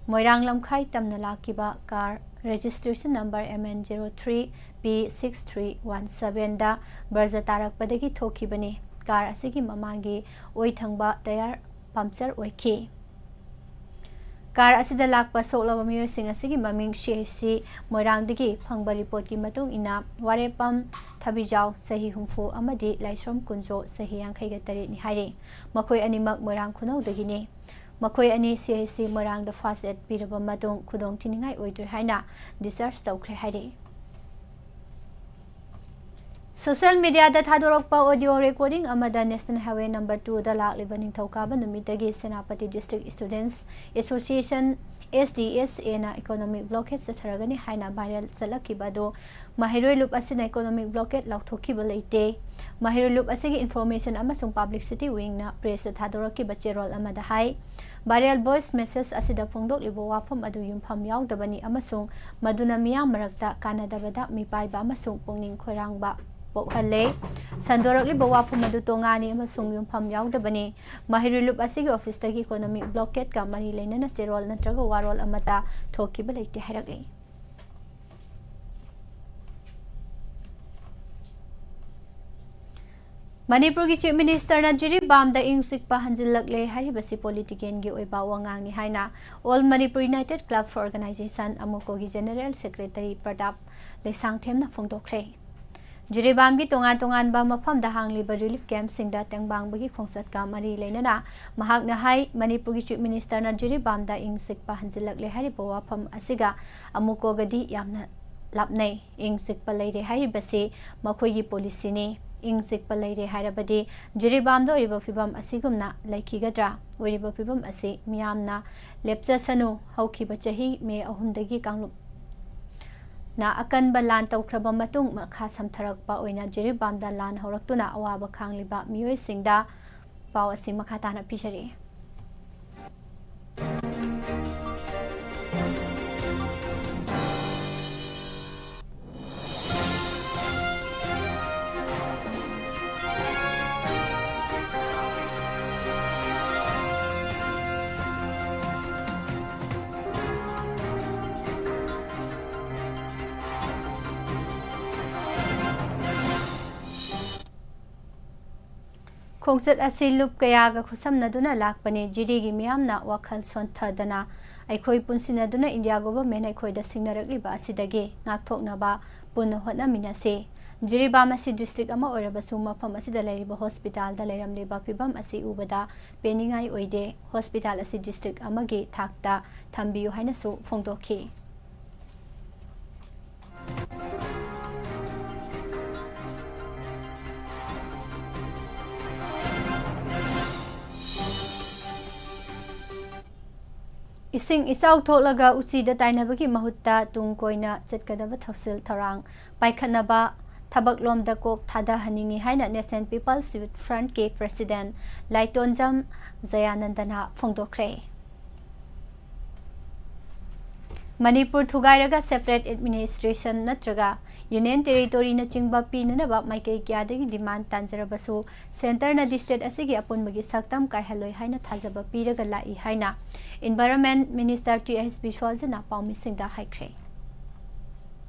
ꯃꯣꯏꯔꯥꯡ ꯂꯝꯈꯥꯏ ꯇꯝꯅ ꯂꯥꯛꯈꯤꯕ car registration number M N zero three P six three one seven ꯗ ꯕ꯭ꯔꯖ ꯇꯥꯔꯛꯄꯗꯒꯤ ꯊꯣꯛꯈꯤꯕꯅꯤ꯫ Car ꯑꯁꯤꯒꯤ ꯃꯃꯥꯡꯒꯤ ꯑꯣꯏ ꯊꯪꯕ tyre puncture ꯑꯣꯏꯈꯤ꯫ Car ꯑꯁꯤꯗ ꯂꯥꯛꯄ ꯁꯣꯛꯂꯕ ꯃꯤꯑꯣꯏꯁꯤꯡ ꯑꯁꯤꯒꯤ ꯃꯃꯤꯡ C H C ꯃꯣꯏꯔꯥꯡꯗꯒꯤ ꯐꯪꯕ report ꯀꯤ ꯃꯇꯨꯡ ꯏꯟꯅ ꯋꯥꯔꯦꯄꯝ ꯊꯕꯤꯖꯥꯎ ꯆꯍꯤ ꯍꯨꯝꯐꯨ ꯑꯃꯗꯤ ꯂꯥꯏꯁ꯭ꯔꯝ ꯀꯨꯟꯖꯣ ꯆꯍꯤ ꯌꯥꯡꯈꯩꯒ ꯇꯔꯦꯠꯅꯤ ꯍꯥꯏꯔꯤ꯫ ꯃꯈꯣꯏ ꯑꯅꯤꯃꯛ ꯃꯣꯏꯔꯥꯡ ꯈꯨꯅꯧꯗꯒꯤꯅꯤ꯫ ꯃꯈꯣꯏ ꯑꯅꯤ C H C ꯃꯣꯏꯔꯥꯡꯗ first aid ꯄꯤꯔꯕ ꯃꯇꯨꯡ ꯈꯨꯗꯣꯡ ꯊꯤꯅꯤꯡꯉꯥꯏ ꯑꯣꯏꯗ꯭ꯔꯦ ꯍꯥꯏꯅ discharge ꯇꯧꯈ꯭ꯔꯦ ꯍꯥꯏꯔꯤ꯫ Social media ꯗ ꯊꯥꯗꯣꯔꯛꯄ audio recording ꯑꯃꯗ National Highway number two ꯗ ꯂꯥꯛꯂꯤꯕ ꯅꯤꯡꯊꯧꯀꯥꯕ ꯅꯨꯃꯤꯠꯇꯒꯤ Senapati District Students Association, S D S A ꯅ economic blockade ꯆꯠꯊꯔꯒꯅꯤ ꯍꯥꯏꯅ viral ꯆꯠꯂꯛꯈꯤꯕ ꯑꯗꯨ ꯃꯍꯩꯔꯣꯏ ꯂꯨꯞ ꯑꯁꯤꯅ economic blockade ꯂꯥꯎꯊꯣꯛꯈꯤꯕ ꯂꯩꯇꯦ꯫ ꯃꯍꯩꯔꯣꯏ ꯂꯨꯞ ꯑꯁꯤꯒꯤ information ꯑꯃꯁꯨꯡ publicity wingꯅ pressꯇ ꯊꯥꯗꯣꯔꯛꯈꯤꯕ ꯆꯦꯔꯣꯜ ꯑꯃꯗ ꯍꯥꯏ, viral voice message ꯑꯁꯤꯗ ꯐꯣꯡꯗꯣꯛꯂꯤꯕ ꯋꯥꯐꯝ ꯑꯗꯨ ꯌꯨꯝꯐꯝ ꯌꯥꯎꯗꯕꯅꯤ ꯑꯃꯁꯨꯡ ꯃꯗꯨꯅ ꯃꯤꯌꯥꯝ ꯃꯔꯛꯇ ꯀꯥꯟꯅꯗꯕꯗ ꯃꯤꯄꯥꯏꯕ ꯑꯃꯁꯨꯡ ꯄꯨꯛꯅꯤꯡ ꯈꯣꯏꯔꯥꯡꯕ ꯄꯣꯛꯍꯜꯂꯦ꯫ ꯁꯟꯗꯣꯔꯛꯂꯤꯕ ꯋꯥꯐꯝ ꯑꯗꯨ ꯇꯣꯉꯥꯅꯤ ꯑꯃꯁꯨꯡ ꯌꯨꯝꯐꯝ ꯌꯥꯎꯗꯕꯅꯤ꯫ ꯃꯍꯩꯔꯣꯏ ꯂꯨꯞ ꯑꯁꯤꯒꯤ officeꯇꯒꯤ economic blockadeꯀ ꯃꯔꯤ ꯂꯩꯅꯅ ꯆꯦꯔꯣꯜ ꯅꯠꯇ꯭ꯔꯒ ꯋꯥꯔꯣꯜ ꯑꯃꯠꯇ ꯊꯣꯛꯈꯤꯕ ꯂꯩꯇꯦ ꯍꯥꯏꯔꯛꯂꯤ꯫ ꯃꯅꯤꯄꯨꯔꯒꯤ Chief Ministerꯅ ꯖꯤꯔꯤꯕꯥꯝꯗ ꯏꯪ ꯆꯤꯛꯄ ꯍꯟꯖꯤꯜꯂꯛꯂꯦ ꯍꯥꯏꯔꯤꯕꯁꯤ politicalꯒꯤ ꯑꯣꯏꯕ ꯋꯥꯉꯥꯡꯅꯤ ꯍꯥꯏꯅ All Manipur United Club for Organization, ꯑꯃꯨꯀꯣꯒꯤ General Secretary ꯄ꯭ꯔꯗꯥꯞ ꯂꯩꯁꯥꯡꯊꯦꯝꯅ ꯐꯣꯡꯗꯣꯛꯈ꯭ꯔꯦ꯫ ꯖꯤꯔꯤꯕꯥꯝꯒꯤ ꯇꯣꯉꯥꯟ ꯇꯣꯉꯥꯟꯕ ꯃꯐꯝꯗ ꯍꯥꯡꯂꯤꯕ relief campꯁꯤꯡꯗ ꯇꯦꯡꯕꯥꯡꯕꯒꯤ ꯈꯣꯡꯆꯠꯀ ꯃꯔꯤ ꯂꯩꯅꯅ ꯃꯍꯥꯛꯅ ꯍꯥꯏ, ꯃꯅꯤꯄꯨꯔꯒꯤ Chief Ministerꯅ ꯖꯤꯔꯤꯕꯥꯝꯗ ꯏꯪ ꯆꯤꯛꯄ ꯍꯟꯖꯤꯜꯂꯛꯂꯦ ꯍꯥꯏꯔꯤꯕ ꯋꯥꯐꯝ ꯑꯁꯤꯒ ꯑꯃꯨꯀꯣꯒꯗꯤ ꯌꯥꯝꯅ ꯂꯥꯞꯅꯩ꯫ ꯏꯪ ꯆꯤꯛꯄ ꯂꯩꯔꯦ ꯍꯥꯏꯔꯤꯕꯁꯤ ꯃꯈꯣꯏꯒꯤ policyꯅꯤ꯫ ꯏꯪ ꯆꯤꯛꯄ ꯂꯩꯔꯦ ꯍꯥꯏꯔꯕꯗꯤ ꯖꯤꯔꯤꯕꯥꯝꯗ ꯑꯣꯏꯔꯤꯕ ꯐꯤꯕꯝ ꯑꯁꯤꯒꯨꯝꯅ ꯂꯩꯈꯤꯒꯗ꯭ꯔꯥ? ꯑꯣꯏꯔꯤꯕ ꯐꯤꯕꯝ ꯑꯁꯤ ꯃꯤꯌꯥꯝꯅ ꯂꯦꯞꯆꯁꯅꯨ꯫ ꯍꯧꯈꯤꯕ ꯆꯍꯤ ꯃꯦ ꯑꯍꯨꯝꯗꯒꯤ ꯀꯥꯡꯂꯨꯞꯅ ꯑꯀꯟꯕ ꯂꯥꯟ ꯇꯧꯈ꯭ꯔꯕ ꯃꯇꯨꯡ ꯃꯈꯥ ꯁꯝꯊꯔꯛꯄ ꯑꯣꯏꯅ ꯖꯤꯔꯤꯕꯥꯝꯗ ꯂꯥꯟ ꯍꯧꯔꯛꯇꯨꯅ ꯑꯋꯥꯕ ꯈꯥꯡꯂꯤꯕ ꯃꯤꯑꯣꯏꯁꯤꯡꯗ ꯄꯥꯎ ꯑꯁꯤ ꯃꯈꯥ ꯇꯥꯅ ꯄꯤꯖꯔꯤ꯫ ꯈꯣꯡꯆꯠ ꯑꯁꯤ ꯂꯨꯞ ꯀꯌꯥꯒ ꯈꯨꯠꯁꯝꯅꯗꯨꯅ ꯂꯥꯛꯄꯅꯤ꯫ ꯖꯤꯔꯤꯒꯤ ꯃꯤꯌꯥꯝꯅ ꯋꯥꯈꯜ ꯁꯣꯟꯊꯗꯅ ꯑꯩꯈꯣꯏ ꯄꯨꯟꯁꯤꯟꯅꯗꯨꯅ ꯏꯟꯗꯤꯌꯥ ꯒꯣꯚꯔꯟꯃꯦꯟꯠ ꯑꯩꯈꯣꯏꯗ ꯁꯤꯡꯅꯔꯛꯂꯤꯕ ꯑꯁꯤꯗꯒꯤ ꯉꯥꯛꯊꯣꯛꯅꯕ ꯄꯨꯟꯅ ꯍꯣꯠꯅꯃꯤꯟꯅꯁꯤ꯫ ꯖꯤꯔꯤꯕꯥꯝ ꯑꯁꯤ district ꯑꯃ ꯑꯣꯏꯔꯕꯁꯨ ꯃꯐꯝ ꯑꯁꯤꯗ ꯂꯩꯔꯤꯕ hospitalꯗ ꯂꯩꯔꯝꯂꯤꯕ ꯐꯤꯕꯝ ꯑꯁꯤ ꯎꯕꯗ ꯄꯦꯟꯅꯤꯡꯉꯥꯏ ꯑꯣꯏꯗꯦ꯫ Hospital ꯑꯁꯤ district ꯑꯃꯒꯤ ꯊꯥꯛꯇ ꯊꯝꯕꯤꯌꯨ ꯍꯥꯏꯅꯁꯨ ꯐꯣꯡꯗꯣꯛꯈꯤ꯫ ꯏꯁꯤꯡ ꯏꯆꯥꯎ ꯊꯣꯛꯂꯒ ꯎꯆꯤꯗ ꯇꯥꯏꯅꯕꯒꯤ ꯃꯍꯨꯠꯇ ꯇꯨꯡ ꯀꯣꯏꯅ ꯆꯠꯀꯗꯕ ꯊꯧꯁꯤꯜ ꯊꯧꯔꯥꯡ ꯄꯥꯏꯈꯠꯅꯕ ꯊꯕꯛꯂꯣꯝꯗ ꯀꯣꯛ ꯊꯥꯗꯍꯟꯅꯤꯡꯏ ꯍꯥꯏꯅ National People's Youth Front ꯀꯤ President ꯂꯥꯏꯇꯣꯟꯖꯝ ꯖꯌꯥꯅꯟꯗꯅ ꯐꯣꯡꯗꯣꯛꯈ꯭ꯔꯦ꯫ ꯃꯅꯤꯄꯨꯔ ꯊꯨꯒꯥꯏꯔꯒ separate administration ꯅꯠꯇ꯭ꯔꯒ Union Territory ꯅꯆꯤꯡꯕ ꯄꯤꯅꯅꯕ ꯃꯥꯏꯀꯩ ꯀꯌꯥꯗꯒꯤ demand ꯇꯥꯟꯖꯔꯕꯁꯨ, centre ꯅꯗꯤ state ꯑꯁꯤꯒꯤ ꯑꯄꯨꯟꯕꯒꯤ ꯁꯛꯇꯝ ꯀꯥꯏꯍꯜꯂꯣꯏ ꯍꯥꯏꯅ ꯊꯥꯖꯕ ꯄꯤꯔꯒ ꯂꯥꯛꯏ ꯍꯥꯏꯅ Environment Minister ꯇꯤ ꯑꯩꯆ ꯕꯤꯁ꯭ꯋꯥꯖꯅ ꯄꯥꯎꯃꯤꯁꯤꯡꯗ ꯍꯥꯏꯈ꯭ꯔꯦ꯫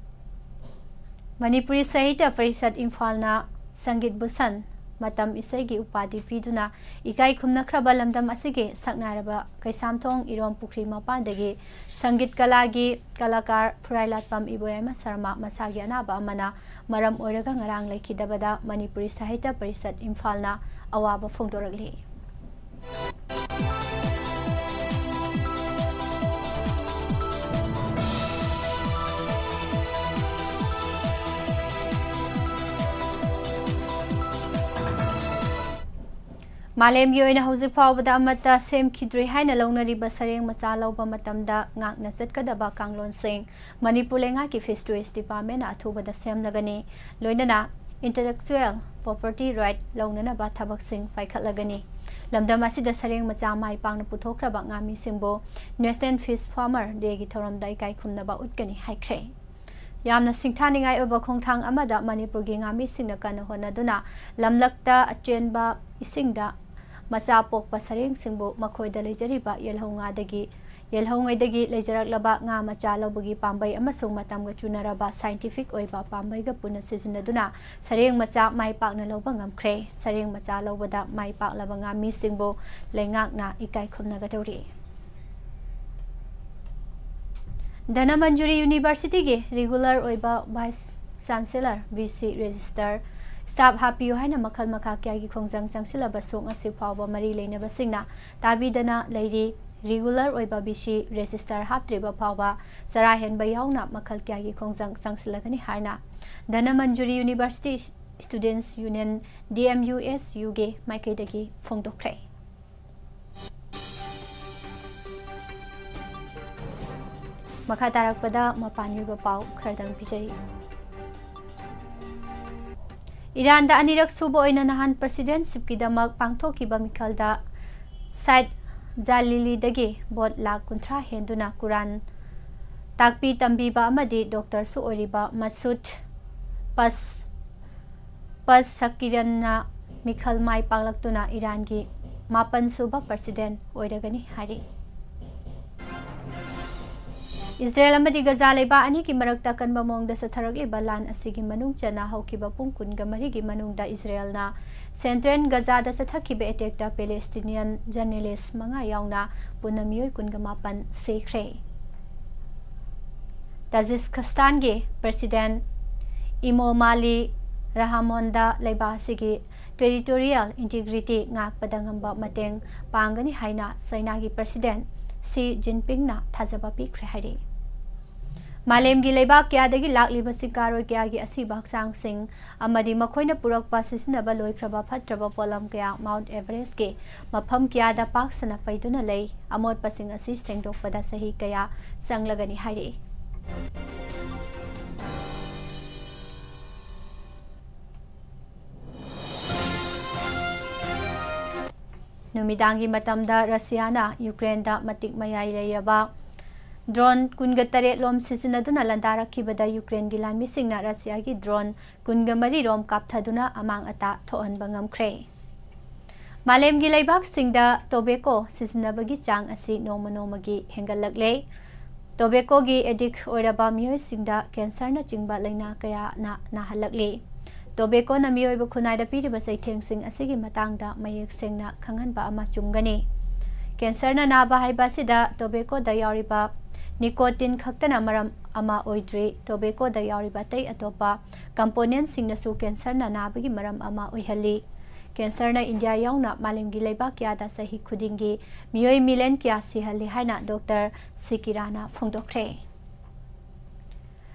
ꯃꯅꯤꯄꯨꯔꯤ ꯁꯥꯍꯤꯇ꯭ꯌ ꯄꯔꯤꯁꯠ ꯏꯝꯐꯥꯜꯅ ꯁꯪꯒꯤꯠ ꯚꯨꯁꯟ, ꯃꯇꯝ ꯏꯁꯩꯒꯤ ꯎꯄꯥꯙꯤ ꯄꯤꯗꯨꯅ ꯏꯀꯥꯏ ꯈꯨꯝꯅꯈ꯭ꯔꯕ ꯂꯝꯗꯝ ꯑꯁꯤꯒꯤ ꯁꯛꯅꯥꯏꯔꯕ ꯀꯩꯁꯥꯝꯊꯣꯡ ꯏꯔꯣꯝ ꯄꯨꯈ꯭ꯔꯤ ꯃꯄꯥꯟꯗꯒꯤ ꯁꯪꯒꯤꯠ ꯀꯂꯥꯒꯤ ꯀꯂꯥꯀꯥꯔ ꯐꯨꯔꯥꯏꯂꯥꯠꯄꯝ ꯏꯕꯣꯌꯥꯏꯃ ꯁꯔꯃ ꯃꯁꯥꯒꯤ ꯑꯅꯥꯕ ꯑꯃꯅ ꯃꯔꯝ ꯑꯣꯏꯔꯒ ꯉꯔꯥꯡ ꯂꯩꯈꯤꯗꯕꯗ ꯃꯅꯤꯄꯨꯔꯤ ꯁꯥꯍꯤꯇ꯭ꯌ ꯄꯔꯤꯁꯠ ꯏꯝꯐꯥꯜꯅ ꯑꯋꯥꯕ ꯐꯣꯡꯗꯣꯔꯛꯂꯤ꯫ ꯃꯥꯂꯦꯝꯒꯤ ꯑꯣꯏꯅ ꯍꯧꯖꯤꯛ ꯐꯥꯎꯕꯗ ꯑꯃꯠꯇ ꯁꯦꯝꯈꯤꯗ꯭ꯔꯤ ꯍꯥꯏꯅ ꯂꯧꯅꯔꯤꯕ ꯁꯔꯦꯡ ꯃꯆꯥ ꯂꯧꯕ ꯃꯇꯝꯗ ꯉꯥꯛꯅ ꯆꯠꯀꯗꯕ ꯀꯥꯡꯂꯣꯟꯁꯤꯡ ꯃꯅꯤꯄꯨꯔ ꯂꯩꯉꯥꯛꯀꯤ Fisheries Department ꯅ ꯑꯊꯨꯕꯗ ꯁꯦꯝꯂꯒꯅꯤ꯫ ꯂꯣꯏꯅꯅ intellectual property right ꯂꯧꯅꯅꯕ ꯊꯕꯛꯁꯤꯡ ꯄꯥꯏꯈꯠꯂꯒꯅꯤ꯫ ꯂꯝꯗꯝ ꯑꯁꯤꯗ ꯁꯔꯦꯡ ꯃꯆꯥ ꯃꯥꯏ ꯄꯥꯛꯅ ꯄꯨꯊꯣꯛꯈ꯭ꯔꯕ ꯉꯥꯃꯤꯁꯤꯡꯕꯨ National Fish Farmer Day ꯒꯤ ꯊꯧꯔꯝꯗ ꯏꯀꯥꯏ ꯈꯨꯝꯅꯕ ꯎꯠꯀꯅꯤ ꯍꯥꯏꯈ꯭ꯔꯦ꯫ ꯌꯥꯝꯅ ꯁꯤꯡꯊꯥꯅꯤꯡꯉꯥꯏ ꯑꯣꯏꯕ ꯈꯣꯡꯊꯥꯡ ꯑꯃꯗ ꯃꯅꯤꯄꯨꯔꯒꯤ ꯉꯥꯃꯤꯁꯤꯡꯅ ꯀꯟꯅ ꯍꯣꯠꯅꯗꯨꯅ ꯂꯝꯂꯛꯇ ꯑꯆꯦꯟꯕ ꯏꯁꯤꯡꯗ ꯃꯆꯥ ꯄꯣꯛꯄ ꯁꯔꯦꯡꯁꯤꯡꯕꯨ ꯃꯈꯣꯏꯗ ꯂꯩꯖꯔꯤꯕ ꯌꯦꯜꯍꯧ ꯉꯥꯗꯒꯤ, ꯌꯦꯜꯍꯧꯉꯩꯗꯒꯤ ꯂꯩꯖꯔꯛꯂꯕ ꯉꯥ ꯃꯆꯥ ꯂꯧꯕꯒꯤ ꯄꯥꯝꯕꯩ ꯑꯃꯁꯨꯡ ꯃꯇꯝꯒ ꯆꯨꯅꯔꯕ scientific ꯑꯣꯏꯕ ꯄꯥꯝꯕꯩꯒ ꯄꯨꯟꯅ ꯁꯤꯖꯤꯟꯅꯗꯨꯅ ꯁꯔꯦꯡ ꯃꯆꯥ ꯃꯥꯏ ꯄꯥꯛꯅ ꯂꯧꯕ ꯉꯝꯈ꯭ꯔꯦ꯫ ꯁꯔꯦꯡ ꯃꯆꯥ ꯂꯧꯕꯗ ꯃꯥꯏ ꯄꯥꯛꯂꯕ ꯉꯥꯃꯤꯁꯤꯡꯕꯨ ꯂꯩꯉꯥꯛꯅ ꯏꯀꯥꯏ ꯈꯨꯝꯅꯒꯗꯧꯔꯤ꯫ ꯙꯅꯃꯟꯖꯨꯔꯤ University ꯒꯤ regular ꯑꯣꯏꯕ Vice Chancellor, V C Register, staff ꯍꯥꯞꯄꯤꯌꯨ ꯍꯥꯏꯅ ꯃꯈꯜ ꯃꯈꯥ ꯀꯌꯥꯒꯤ ꯈꯣꯡꯖꯪ ꯆꯪꯁꯤꯜꯂꯕꯁꯨ ꯉꯁꯤ ꯐꯥꯎꯕ ꯃꯔꯤ ꯂꯩꯅꯕꯁꯤꯡꯅ ꯇꯥꯕꯤꯗꯅ ꯂꯩꯔꯤ꯫ Regular ꯑꯣꯏꯕ V C Register ꯍꯥꯞꯇ꯭ꯔꯤꯕ ꯐꯥꯎꯕ ꯆꯔꯥ ꯍꯦꯟꯕ ꯌꯥꯎꯅ ꯃꯈꯜ ꯀꯌꯥꯒꯤ ꯈꯣꯡꯖꯪ ꯆꯪꯁꯤꯜꯂꯒꯅꯤ ꯍꯥꯏꯅ Dhanamanjuri University Students Union, D M U S U ꯒꯤ ꯃꯥꯏꯀꯩꯗꯒꯤ ꯐꯣꯡꯗꯣꯛꯈ꯭ꯔꯦ꯫ ꯃꯈꯥ ꯇꯥꯔꯛꯄꯗ ꯃꯄꯥꯟꯒꯤ ꯑꯣꯏꯕ ꯄꯥꯎ ꯈꯔꯗꯪ ꯄꯤꯖꯔꯤ꯫ ꯏꯔꯥꯟꯗ ꯑꯅꯤꯔꯛ ꯁꯨꯕ ꯑꯣꯏꯅ ꯅꯍꯥꯟ ꯄ꯭ꯔꯁꯤꯗꯦꯟꯁꯤꯞꯀꯤꯗꯃꯛ ꯄꯥꯡꯊꯣꯛꯈꯤꯕ ꯃꯤꯈꯜꯗ ꯁꯥꯏꯗ ꯖꯥꯂꯤꯂꯤꯗꯒꯤ ꯚꯣꯠ ꯂꯥꯈ ꯀꯨꯟꯊ꯭ꯔꯥ ꯍꯦꯟꯗꯨꯅ ꯀꯨꯔꯥꯟ ꯇꯥꯛꯄꯤ ꯇꯝꯕꯤꯕ ꯑꯃꯗꯤ ꯗꯣꯛꯇꯔꯁꯨ ꯑꯣꯏꯔꯤꯕ ꯃꯁꯨꯗ ꯄꯁ ꯄꯁ ꯁꯀꯤꯔꯟꯅ ꯃꯤꯈꯜ ꯃꯥꯏ ꯄꯥꯛꯂꯛꯇꯨꯅ ꯏꯔꯥꯟꯒꯤ ꯃꯥꯄꯟ ꯁꯨꯕ ꯄ꯭ꯔꯁꯤꯗꯦꯟ ꯑꯣꯏꯔꯒꯅꯤ ꯍꯥꯏꯔꯤ꯫ ꯏꯁꯔꯦꯜ ꯑꯃꯗꯤ ꯒꯖꯥ ꯂꯩꯕꯥꯛ ꯑꯅꯤꯒꯤ ꯃꯔꯛꯇ ꯑꯀꯟꯕ ꯃꯑꯣꯡꯗ ꯆꯠꯊꯔꯛꯂꯤꯕ ꯂꯥꯟ ꯑꯁꯤꯒꯤ ꯃꯅꯨꯡ ꯆꯟꯅ ꯍꯧꯈꯤꯕ ꯄꯨꯡ ꯀꯨꯟꯒ ꯃꯔꯤꯒꯤ ꯃꯅꯨꯡꯗ ꯏꯁꯔꯦꯜꯅ ꯁꯦꯟꯇ꯭ꯔꯦꯜ ꯒꯖꯥꯗ ꯆꯠꯊꯈꯤꯕ ꯑꯦꯇꯦꯛꯇ ꯄꯦꯂꯦꯁꯇꯤꯅꯤꯌꯟ ꯖꯔꯅꯦꯂꯤꯁ ꯃꯉꯥ ꯌꯥꯎꯅ ꯄꯨꯟꯅ ꯃꯤꯑꯣꯏ ꯀꯨꯟꯒ ꯃꯥꯄꯟ ꯁꯤꯈ꯭ꯔꯦ꯫ ꯇꯥꯖꯤꯛꯁꯇꯥꯟꯒꯤ ꯄ꯭ꯔꯁꯤꯗꯦꯟ ꯏꯃꯣꯃꯥꯂꯤ ꯔꯍꯥꯃꯣꯟꯗ ꯂꯩꯕꯥꯛ ꯑꯁꯤꯒꯤ ꯇꯦꯔꯤꯇꯣꯔꯤꯌꯦꯜ ꯏꯟꯇꯤꯒ꯭ꯔꯤꯇꯤ ꯉꯥꯛꯄꯗ ꯉꯝꯕ ꯃꯇꯦꯡ ꯄꯥꯡꯒꯅꯤ ꯍꯥꯏꯅ ꯆꯥꯏꯅꯥꯒꯤ ꯄ꯭ꯔꯁꯤꯗꯦꯟ ꯁꯤ ꯖꯤꯟꯄꯤꯡꯅ ꯊꯥꯖꯕ ꯄꯤꯈ꯭ꯔꯦ ꯍꯥꯏꯔꯤ꯫ ꯃꯥꯂꯦꯝꯒꯤ ꯂꯩꯕꯥꯛ ꯀꯌꯥꯗꯒꯤ ꯂꯥꯛꯂꯤꯕ ꯆꯤꯡꯀꯥꯔꯣꯏ ꯀꯌꯥꯒꯤ ꯑꯁꯤꯕ ꯍꯛꯆꯥꯡꯁꯤꯡ ꯑꯃꯗꯤ ꯃꯈꯣꯏꯅ ꯄꯨꯔꯛꯄ ꯁꯤꯖꯤꯟꯅꯕ ꯂꯣꯏꯈ꯭ꯔꯕ ꯐꯠꯇ꯭ꯔꯕ ꯄꯣꯠꯂꯝ ꯀꯌꯥ ꯃꯥꯎꯟꯠ ꯑꯦꯚꯔꯦꯁ꯭ꯠꯀꯤ ꯃꯐꯝ ꯀꯌꯥꯗ ꯄꯥꯛ ꯁꯟꯅ ꯄꯩꯗꯨꯅ ꯂꯩ꯫ ꯑꯃꯣꯠꯄꯁꯤꯡ ꯑꯁꯤ ꯁꯦꯡꯗꯣꯛꯄꯗ ꯆꯍꯤ ꯀꯌꯥ ꯆꯪꯂꯒꯅꯤ ꯍꯥꯏꯔꯤ꯫ ꯅꯨꯃꯤꯗꯥꯡꯒꯤ ꯃꯇꯝꯗ ꯔꯁꯤꯌꯥꯅ ꯌꯨꯀ꯭ꯔꯦꯟꯗ ꯃꯇꯤꯛ ꯃꯌꯥꯏ ꯂꯩꯔꯕ ꯗ꯭ꯔꯣꯟ ꯀꯨꯟꯒ ꯇꯔꯦꯠ ꯂꯣꯝ ꯁꯤꯖꯤꯟꯅꯗꯨꯅ ꯂꯥꯟꯗꯥꯔꯛꯈꯤꯕꯗ ꯌꯨꯀ꯭ꯔꯦꯟꯒꯤ ꯂꯥꯟꯃꯤꯁꯤꯡꯅ ꯔꯁꯤꯌꯥꯒꯤ ꯗ꯭ꯔꯣꯟ ꯀꯨꯟꯒ ꯃꯔꯤ ꯔꯣꯝ ꯀꯥꯞꯊꯗꯨꯅ ꯑꯃꯥꯡ ꯑꯇꯥ ꯊꯣꯛꯍꯟꯕ ꯉꯝꯈ꯭ꯔꯦ꯫ ꯃꯥꯂꯦꯝꯒꯤ ꯂꯩꯕꯥꯛꯁꯤꯡꯗ ꯇꯣꯕꯦꯀꯣ ꯁꯤꯖꯤꯟꯅꯕꯒꯤ ꯆꯥꯡ ꯑꯁꯤ ꯅꯣꯡꯃ ꯅꯣꯡꯃꯒꯤ ꯍꯦꯟꯒꯠꯂꯛꯂꯦ꯫ ꯇꯣꯕꯦꯀꯣꯒꯤ ꯑꯦꯗꯤꯛ ꯑꯣꯏꯔꯕ ꯃꯤꯑꯣꯏꯁꯤꯡꯗ ꯀꯦꯟꯁꯔꯅꯆꯤꯡꯕ ꯂꯥꯏꯅꯥ ꯀꯌꯥꯅ ꯅꯥꯍꯜꯂꯛꯂꯤ꯫ ꯇꯣꯕꯦꯀꯣꯅ ꯃꯤꯑꯣꯏꯕ ꯈꯨꯟꯅꯥꯏꯗ ꯄꯤꯔꯤꯕ ꯆꯩꯊꯦꯡꯁꯤꯡ ꯑꯁꯤꯒꯤ ꯃꯇꯥꯡꯗ ꯃꯌꯦꯛ ꯁꯦꯡꯅ ꯈꯪꯍꯟꯕ ꯑꯃ ꯆꯨꯝꯒꯅꯤ꯫ ꯀꯦꯟꯁꯔꯅ ꯅꯥꯕ ꯍꯥꯏꯕ ꯑꯁꯤꯗ ꯇꯣꯕꯦꯀꯣꯗ ꯌꯥꯎꯔꯤꯕ ꯅꯤꯀꯣꯇꯤꯟ ꯈꯛꯇꯅ ꯃꯔꯝ ꯑꯃ ꯑꯣꯏꯗ꯭ꯔꯤ, ꯇꯣꯕꯦꯀꯣꯗ ꯌꯥꯎꯔꯤꯕ ꯑꯇꯩ ꯑꯇꯣꯞꯄ ꯀꯝꯄꯣꯅꯦꯟꯠꯁꯤꯡꯅꯁꯨ ꯀꯦꯟꯁꯔꯅ ꯅꯥꯕꯒꯤ ꯃꯔꯝ ꯑꯃ ꯑꯣꯏꯍꯜꯂꯤ꯫ ꯀꯦꯟꯁꯔꯅ ꯏꯟꯗꯤꯌꯥ ꯌꯥꯎꯅ ꯃꯥꯂꯦꯝꯒꯤ ꯂꯩꯕꯥꯛ ꯀꯌꯥꯗ ꯆꯍꯤ ꯈꯨꯗꯤꯡꯒꯤ ꯃꯤꯑꯣꯏ ꯃꯤꯂꯤꯌꯟ ꯀꯌꯥ ꯁꯤꯍꯜꯂꯤ ꯍꯥꯏꯅ ꯗꯣꯛꯇꯔ ꯁꯤꯀꯤꯔꯥꯅ ꯐꯣꯡꯗꯣꯛꯈ꯭ꯔꯦ꯫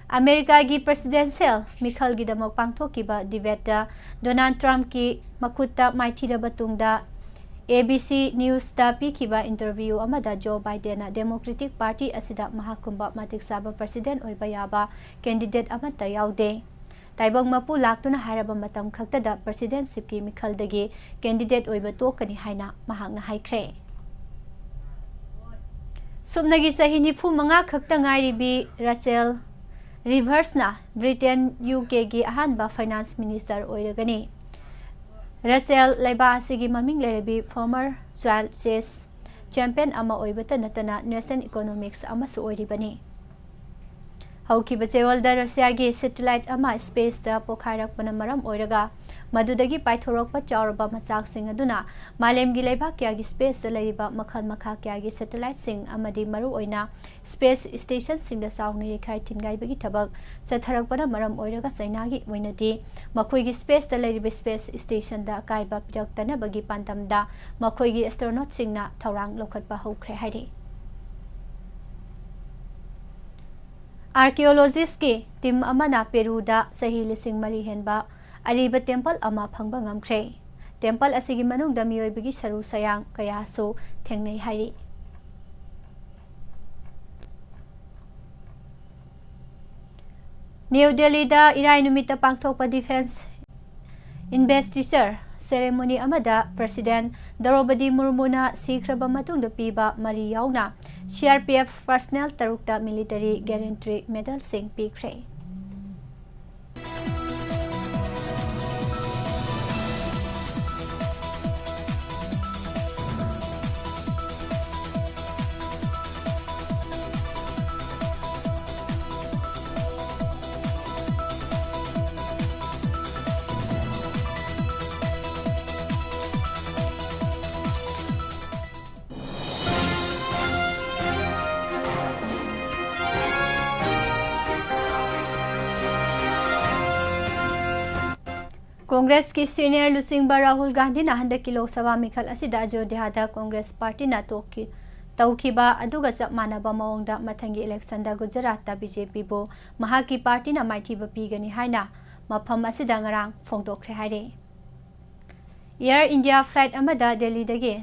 ꯑꯃꯦꯔꯤꯀꯥꯒꯤ ꯄ꯭ꯔꯦꯁꯤꯗꯦꯟꯁꯤꯌꯦꯜ ꯃꯤꯈꯜꯒꯤꯗꯃꯛ ꯄꯥꯡꯊꯣꯛꯈꯤꯕ ꯗꯤꯕꯦꯠꯇ ꯗꯣꯅꯥꯜꯗ ꯇ꯭ꯔꯝꯞꯀꯤ ꯃꯈꯨꯠꯇ ꯃꯥꯏꯊꯤꯔꯕ ꯇꯨꯡꯗ A B C Newsꯇ ꯄꯤꯈꯤꯕ interview ꯑꯃꯗ ꯖꯣ ꯕꯥꯏꯗꯦꯟꯅ Democratic Party ꯑꯁꯤꯗ ꯃꯍꯥꯛꯀꯨꯝꯕ ꯃꯇꯤꯛ ꯆꯥꯕ president ꯑꯣꯏꯕ ꯌꯥꯕ candidate ꯑꯃꯠꯇ ꯌꯥꯎꯗꯦ꯫ ꯇꯥꯏꯕꯪ ꯃꯄꯨ ꯂꯥꯛꯇꯨꯅ ꯍꯥꯏꯔꯕ ꯃꯇꯝ ꯈꯛꯇꯗ presidentshipꯀꯤ ꯃꯤꯈꯜꯗꯒꯤ candidate ꯑꯣꯏꯕ ꯇꯣꯛꯀꯅꯤ ꯍꯥꯏꯅ ꯃꯍꯥꯛꯅ ꯍꯥꯏꯈ꯭ꯔꯦ꯫ ꯁꯨꯞꯅꯒꯤ ꯆꯍꯤ ꯅꯤꯐꯨ ꯃꯉꯥ ꯈꯛꯇ ꯉꯥꯏꯔꯤꯕꯤ ꯔꯆꯦꯜ ꯔꯤꯚꯔꯁꯅ ꯕ꯭ꯔꯤꯇꯦꯟ, ꯌꯨ ꯀꯦꯒꯤ ꯑꯍꯥꯟꯕ finance minister ꯑꯣꯏꯔꯒꯅꯤ꯫ ꯔꯆꯦꯜ ꯂꯩꯕꯥꯛ ꯑꯁꯤꯒꯤ ꯃꯃꯤꯡ ꯂꯩꯔꯕꯤ former child chess champion ꯑꯃ ꯑꯣꯏꯕꯇ ꯅꯠꯇꯅ national economics ꯑꯃꯁꯨ ꯑꯣꯏꯔꯤꯕꯅꯤ꯫ ꯍꯧꯈꯤꯕ ꯆꯌꯣꯜꯗ ꯔꯁꯤꯌꯥꯒꯤ satellite ꯑꯃ spaceꯇ ꯄꯣꯈꯥꯏꯔꯛꯄꯅ ꯃꯔꯝ ꯑꯣꯏꯔꯒ ꯃꯗꯨꯗꯒꯤ ꯄꯥꯏꯊꯣꯔꯛꯄ ꯆꯥꯎꯔꯕ ꯃꯆꯥꯛꯁꯤꯡ ꯑꯗꯨꯅ ꯃꯥꯂꯦꯝꯒꯤ ꯂꯩꯕꯥꯛ ꯀꯌꯥꯒꯤ spaceꯇ ꯂꯩꯔꯤꯕ ꯃꯈꯜ ꯃꯈꯥ ꯀꯌꯥꯒꯤ satelliteꯁꯤꯡ ꯑꯃꯗꯤ ꯃꯔꯨꯑꯣꯏꯅ space stationꯁꯤꯡꯗ ꯆꯥꯎꯅ ꯌꯩꯈꯥꯏ ꯊꯤꯟꯒꯥꯏꯕꯒꯤ ꯊꯕꯛ ꯆꯠꯊꯔꯛꯄꯅ ꯃꯔꯝ ꯑꯣꯏꯔꯒ ꯆꯩꯅꯥꯒꯤ ꯑꯣꯏꯅꯗꯤ ꯃꯈꯣꯏꯒꯤ spaceꯇ ꯂꯩꯔꯤꯕ space stationꯗ ꯑꯀꯥꯏꯕ ꯄꯤꯔꯛꯇꯅꯕꯒꯤ ꯄꯥꯟꯗꯝꯗ ꯃꯈꯣꯏꯒꯤ astronautꯁꯤꯡꯅ ꯊꯧꯔꯥꯡ ꯂꯧꯈꯠꯄ ꯍꯧꯈ꯭ꯔꯦ ꯍꯥꯏꯔꯤ꯫ Archaeologistꯀꯤ team ꯑꯃꯅ ꯄꯦꯔꯨꯗ ꯆꯍꯤ ꯂꯤꯁꯤꯡ ꯃꯔꯤ ꯍꯦꯟꯕ ꯑꯔꯤꯕ temple ꯑꯃ ꯐꯪꯕ ꯉꯝꯈ꯭ꯔꯦ꯫ Temple ꯑꯁꯤꯒꯤ ꯃꯅꯨꯡꯗ ꯃꯤꯑꯣꯏꯕꯒꯤ ꯁꯔꯨ ꯁꯌꯥꯡ ꯀꯌꯥꯁꯨ ꯊꯦꯡꯅꯩ ꯍꯥꯏꯔꯤ꯫ ꯅ꯭ꯌꯨ ꯗꯦꯜꯂꯤꯗ ꯏꯔꯥꯏ ꯅꯨꯃꯤꯠꯇ ꯄꯥꯡꯊꯣꯛꯄ defence investiture ceremony ꯑꯃꯗ President ꯗ꯭ꯔꯧꯄꯗꯤ ꯃꯨꯔꯃꯨꯅ ꯁꯤꯈ꯭ꯔꯕ ꯃꯇꯨꯡꯗ ꯄꯤꯕ ꯃꯔꯤ ꯌꯥꯎꯅ C R P F personnel ꯇꯔꯨꯛꯇ military gallantry medalꯁꯤꯡ ꯄꯤꯈ꯭ꯔꯦ꯫ Congressꯀꯤ senior ꯂꯨꯆꯤꯡꯕ ꯔꯥꯍꯨꯜ ꯒꯥꯟꯙꯤꯅ ꯍꯟꯗꯛꯀꯤ ꯂꯣꯛ ꯁꯚꯥ ꯃꯤꯈꯜ ꯑꯁꯤꯗ ꯑꯌꯣꯙ꯭ꯌꯥꯗ Congress partyꯅ ꯇꯣꯛꯈꯤ-, ꯇꯧꯈꯤꯕ ꯑꯗꯨꯒ ꯆꯞ ꯃꯥꯟꯅꯕ ꯃꯑꯣꯡꯗ ꯃꯊꯪꯒꯤ electionꯗ ꯒꯨꯖꯔꯥꯠꯇ B J Pꯕꯨ ꯃꯍꯥꯛꯀꯤ partyꯅ ꯃꯥꯏꯊꯤꯕ ꯄꯤꯒꯅꯤ ꯍꯥꯏꯅ ꯃꯐꯝ ꯑꯁꯤꯗ ꯉꯔꯥꯡ ꯐꯣꯡꯗꯣꯛꯈ꯭ꯔꯦ ꯍꯥꯏꯔꯤ꯫ Air India flight ꯑꯃꯗ ꯗꯦꯜꯂꯤꯗꯒꯤ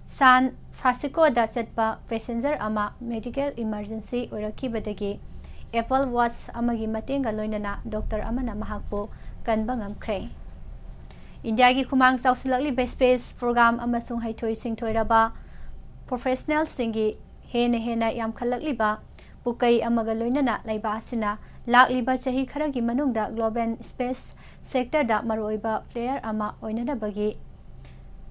ꯁꯥꯟ ꯐ꯭ꯔꯥꯟꯁꯤꯁꯀꯣꯗ ꯆꯠꯄ passenger ꯑꯃ medical emergency ꯑꯣꯏꯔꯛꯈꯤꯕꯗꯒꯤ Apple Watch ꯑꯃꯒꯤ ꯃꯇꯦꯡꯒ ꯂꯣꯏꯅꯅ doctor ꯑꯃꯅ ꯃꯍꯥꯛꯄꯨ ꯀꯟꯕ ꯉꯝꯈ꯭ꯔꯦ꯫ ꯏꯟꯗꯤꯌꯥꯒꯤ ꯈꯨꯃꯥꯡ ꯆꯥꯎꯁꯤꯜꯂꯛꯂꯤꯕ space program ꯑꯃꯁꯨꯡ ꯍꯩꯊꯣꯏ ꯁꯤꯡꯊꯣꯏꯔꯕ professionalꯁꯤꯡꯒꯤ ꯍꯦꯟꯅ ꯍꯦꯟꯅ ꯌꯥꯝꯈꯠꯂꯛꯂꯤꯕ ꯄꯨꯀꯩ ꯑꯃꯒ ꯂꯣꯏꯅꯅ ꯂꯩꯕꯥꯛ ꯑꯁꯤꯅ ꯂꯥꯛꯂꯤꯕ ꯆꯍꯤ ꯈꯔꯒꯤ ꯃꯅꯨꯡꯗ global space sectorꯗ ꯃꯔꯨꯑꯣꯏꯕ player ꯑꯃ ꯑꯣꯏꯅꯅꯕꯒꯤ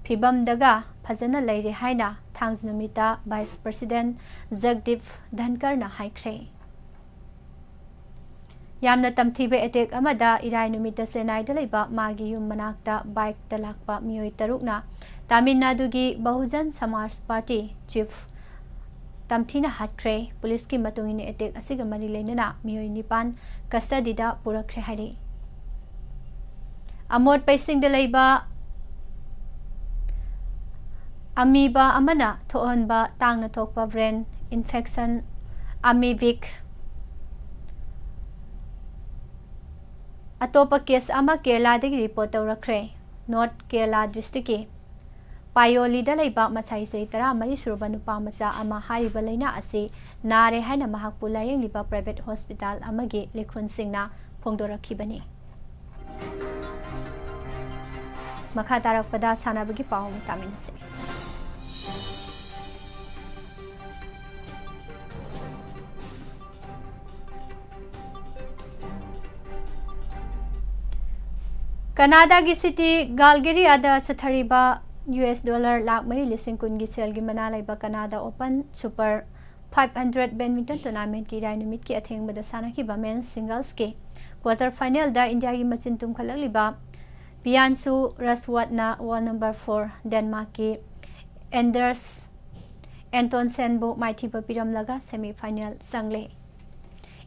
ꯐꯤꯕꯝꯗꯒ ꯐꯖꯅ ꯂꯩꯔꯦ ꯍꯥꯏꯅ ꯊꯥꯡꯖ ꯅꯨꯃꯤꯠꯇ Vice President ꯖꯒꯗꯤꯞ ꯙꯟꯀꯔꯅ ꯍꯥꯏꯈ꯭ꯔꯦ꯫ ꯌꯥꯝꯅ ꯇꯝꯊꯤꯕ attack ꯑꯃꯗ ꯏꯔꯥꯏ ꯅꯨꯃꯤꯠꯇ ꯆꯦꯟꯅꯥꯏꯗ ꯂꯩꯕ ꯃꯥꯒꯤ ꯌꯨꯝ ꯃꯅꯥꯛꯇ bikeꯇ ꯂꯥꯛꯄ ꯃꯤꯑꯣꯏ ꯇꯔꯨꯛꯅ ꯇꯥꯃꯤꯜ ꯅꯥꯗꯨꯒꯤ ꯕꯍꯨꯖꯟ ꯁꯃꯥꯖ ꯄꯥꯔꯇꯤ chief ꯇꯝꯊꯤꯅ ꯍꯥꯠꯈ꯭ꯔꯦ꯫ ꯄꯨꯂꯤꯁꯀꯤ ꯃꯇꯨꯡ ꯏꯟꯅ attack ꯑꯁꯤꯒ ꯃꯔꯤ ꯂꯩꯅꯅ ꯃꯤꯑꯣꯏ ꯅꯤꯄꯥꯟ custodyꯗ ꯄꯨꯔꯛꯈ꯭ꯔꯦ ꯍꯥꯏꯔꯤ꯫ ꯑꯃꯣꯠꯄ ꯏꯁꯤꯡꯗ ꯂꯩꯕ amoeba ꯑꯃꯅ ꯊꯣꯛꯍꯟꯕ ꯇꯥꯡꯅ ꯊꯣꯛꯄ brain infection, amoebic꯫ ꯑꯇꯣꯞꯄ case ꯑꯃ ꯀꯦꯔꯂꯥꯗꯒꯤ report ꯇꯧꯔꯛꯈ꯭ꯔꯦ꯫ North Kerala districtꯀꯤ ꯄꯥꯌꯣꯂꯤꯗ ꯂꯩꯕ ꯃꯁꯥꯏ ꯆꯍꯤ ꯇꯔꯥꯃꯔꯤ ꯁꯨꯔꯕ ꯅꯨꯄꯥ ꯃꯆꯥ ꯑꯃ ꯍꯥꯏꯔꯤꯕ ꯂꯥꯏꯅꯥ ꯑꯁꯤ ꯅꯥꯔꯦ ꯍꯥꯏꯅ ꯃꯍꯥꯛꯄꯨ ꯂꯥꯌꯦꯡꯂꯤꯕ private hospital ꯑꯃꯒꯤ ꯂꯤꯈꯨꯟꯁꯤꯡꯅ ꯐꯣꯡꯗꯣꯔꯛꯈꯤꯕꯅꯤ꯫ ꯃꯈꯥ ꯇꯥꯔꯛꯄꯗ ꯁꯥꯟꯅꯕꯒꯤ ꯄꯥꯎ ꯑꯃꯨꯛ ꯇꯥꯃꯤꯟꯅꯁꯤ꯫ ꯀꯅꯥꯗꯥꯒꯤ city ꯒꯥꯜꯒꯦꯔꯤꯌꯥꯗ ꯆꯠꯊꯔꯤꯕ U S dollar ꯂꯥꯈ ꯃꯔꯤ ꯂꯤꯁꯤꯡ ꯀꯨꯟꯒꯤ ꯁꯦꯜꯒꯤ ꯃꯅꯥ ꯂꯩꯕ Canada Open Super five hundred badminton tournamentꯀꯤ ꯏꯔꯥꯏ ꯅꯨꯃꯤꯠꯀꯤ ꯑꯊꯦꯡꯕꯗ ꯁꯥꯟꯅꯈꯤꯕ men's singlesꯀꯤ quarter finalꯗ ꯏꯟꯗꯤꯌꯥꯒꯤ ꯃꯆꯤꯟ ꯇꯨꯝꯈꯠꯂꯛꯂꯤꯕ ꯄꯤꯌꯥꯟꯁꯨ ꯔꯁꯋꯠꯅ world number four Denmarkꯀꯤ Anders Antonsenꯕꯨ ꯃꯥꯏꯊꯤꯕ ꯄꯤꯔꯝꯂꯒ semi final ꯆꯪꯂꯦ꯫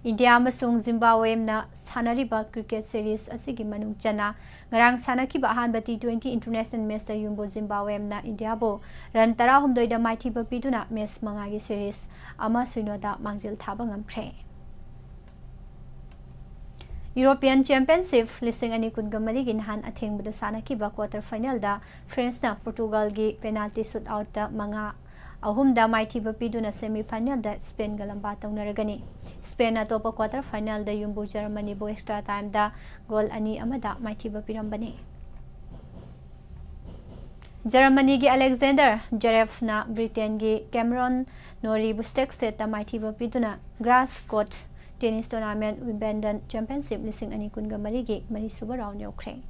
ꯏꯟꯗꯤꯌꯥ ꯑꯃꯁꯨꯡ ꯖꯤꯝꯕꯥꯕ꯭ꯋꯦꯅ ꯁꯥꯟꯅꯔꯤꯕ cricket series ꯑꯁꯤꯒꯤ ꯃꯅꯨꯡ ꯆꯟꯅ ꯉꯔꯥꯡ ꯁꯥꯟꯅꯈꯤꯕ ꯑꯍꯥꯟꯕ T twenty international matchꯇ ꯌꯨꯝꯕꯨ ꯖꯤꯝꯕꯥꯕ꯭ꯋꯦꯅ ꯏꯟꯗꯤꯌꯥꯕꯨ run ꯇꯔꯥꯍꯨꯝꯗꯣꯏꯗ ꯃꯥꯏꯊꯤꯕ ꯄꯤꯗꯨꯅ match ꯃꯉꯥꯒꯤ series ꯑꯃ ꯁꯤꯅꯣꯗ ꯃꯥꯡꯖꯤꯜ ꯊꯥꯕ ꯉꯝꯈ꯭ꯔꯦ꯫ European Championship ꯂꯤꯁꯤꯡ ꯑꯅꯤ ꯀꯨꯟꯒ ꯃꯔꯤꯒꯤ ꯅꯍꯥꯟ ꯑꯊꯦꯡꯕꯗ ꯁꯥꯟꯅꯈꯤꯕ quarter finalꯗ Franceꯅ Portugalꯒꯤ penalty shootoutꯇ ꯃꯉꯥ ꯑꯍꯨꯝꯗ ꯃꯥꯏꯊꯤꯕ ꯄꯤꯗꯨꯅ semifinalꯗ Spainꯒ ꯂꯝꯕꯥ ꯇꯧꯅꯔꯒꯅꯤ꯫ Spainꯅ ꯑꯇꯣꯞꯄ quarter finalꯗ ꯌꯨꯝꯕꯨ Germanyꯕꯨ extra timeꯗ goal ꯑꯅꯤ ꯑꯃꯗ ꯃꯥꯏꯊꯤꯕ ꯄꯤꯔꯝꯕꯅꯤ꯫ Germanyꯒꯤ Alexander Zverevꯅ Britainꯒꯤ Cameron Norrieꯕꯨ straight setꯇ ꯃꯥꯏꯊꯤꯕ ꯄꯤꯗꯨꯅ Grass Court Tennis Tournament Wimbledon Championship ꯂꯤꯁꯤꯡ ꯑꯅꯤ ꯀꯨꯟꯒ ꯃꯔꯤꯒꯤ ꯃꯔꯤꯁꯨꯕ round ꯌꯧꯈ꯭ꯔꯦ꯫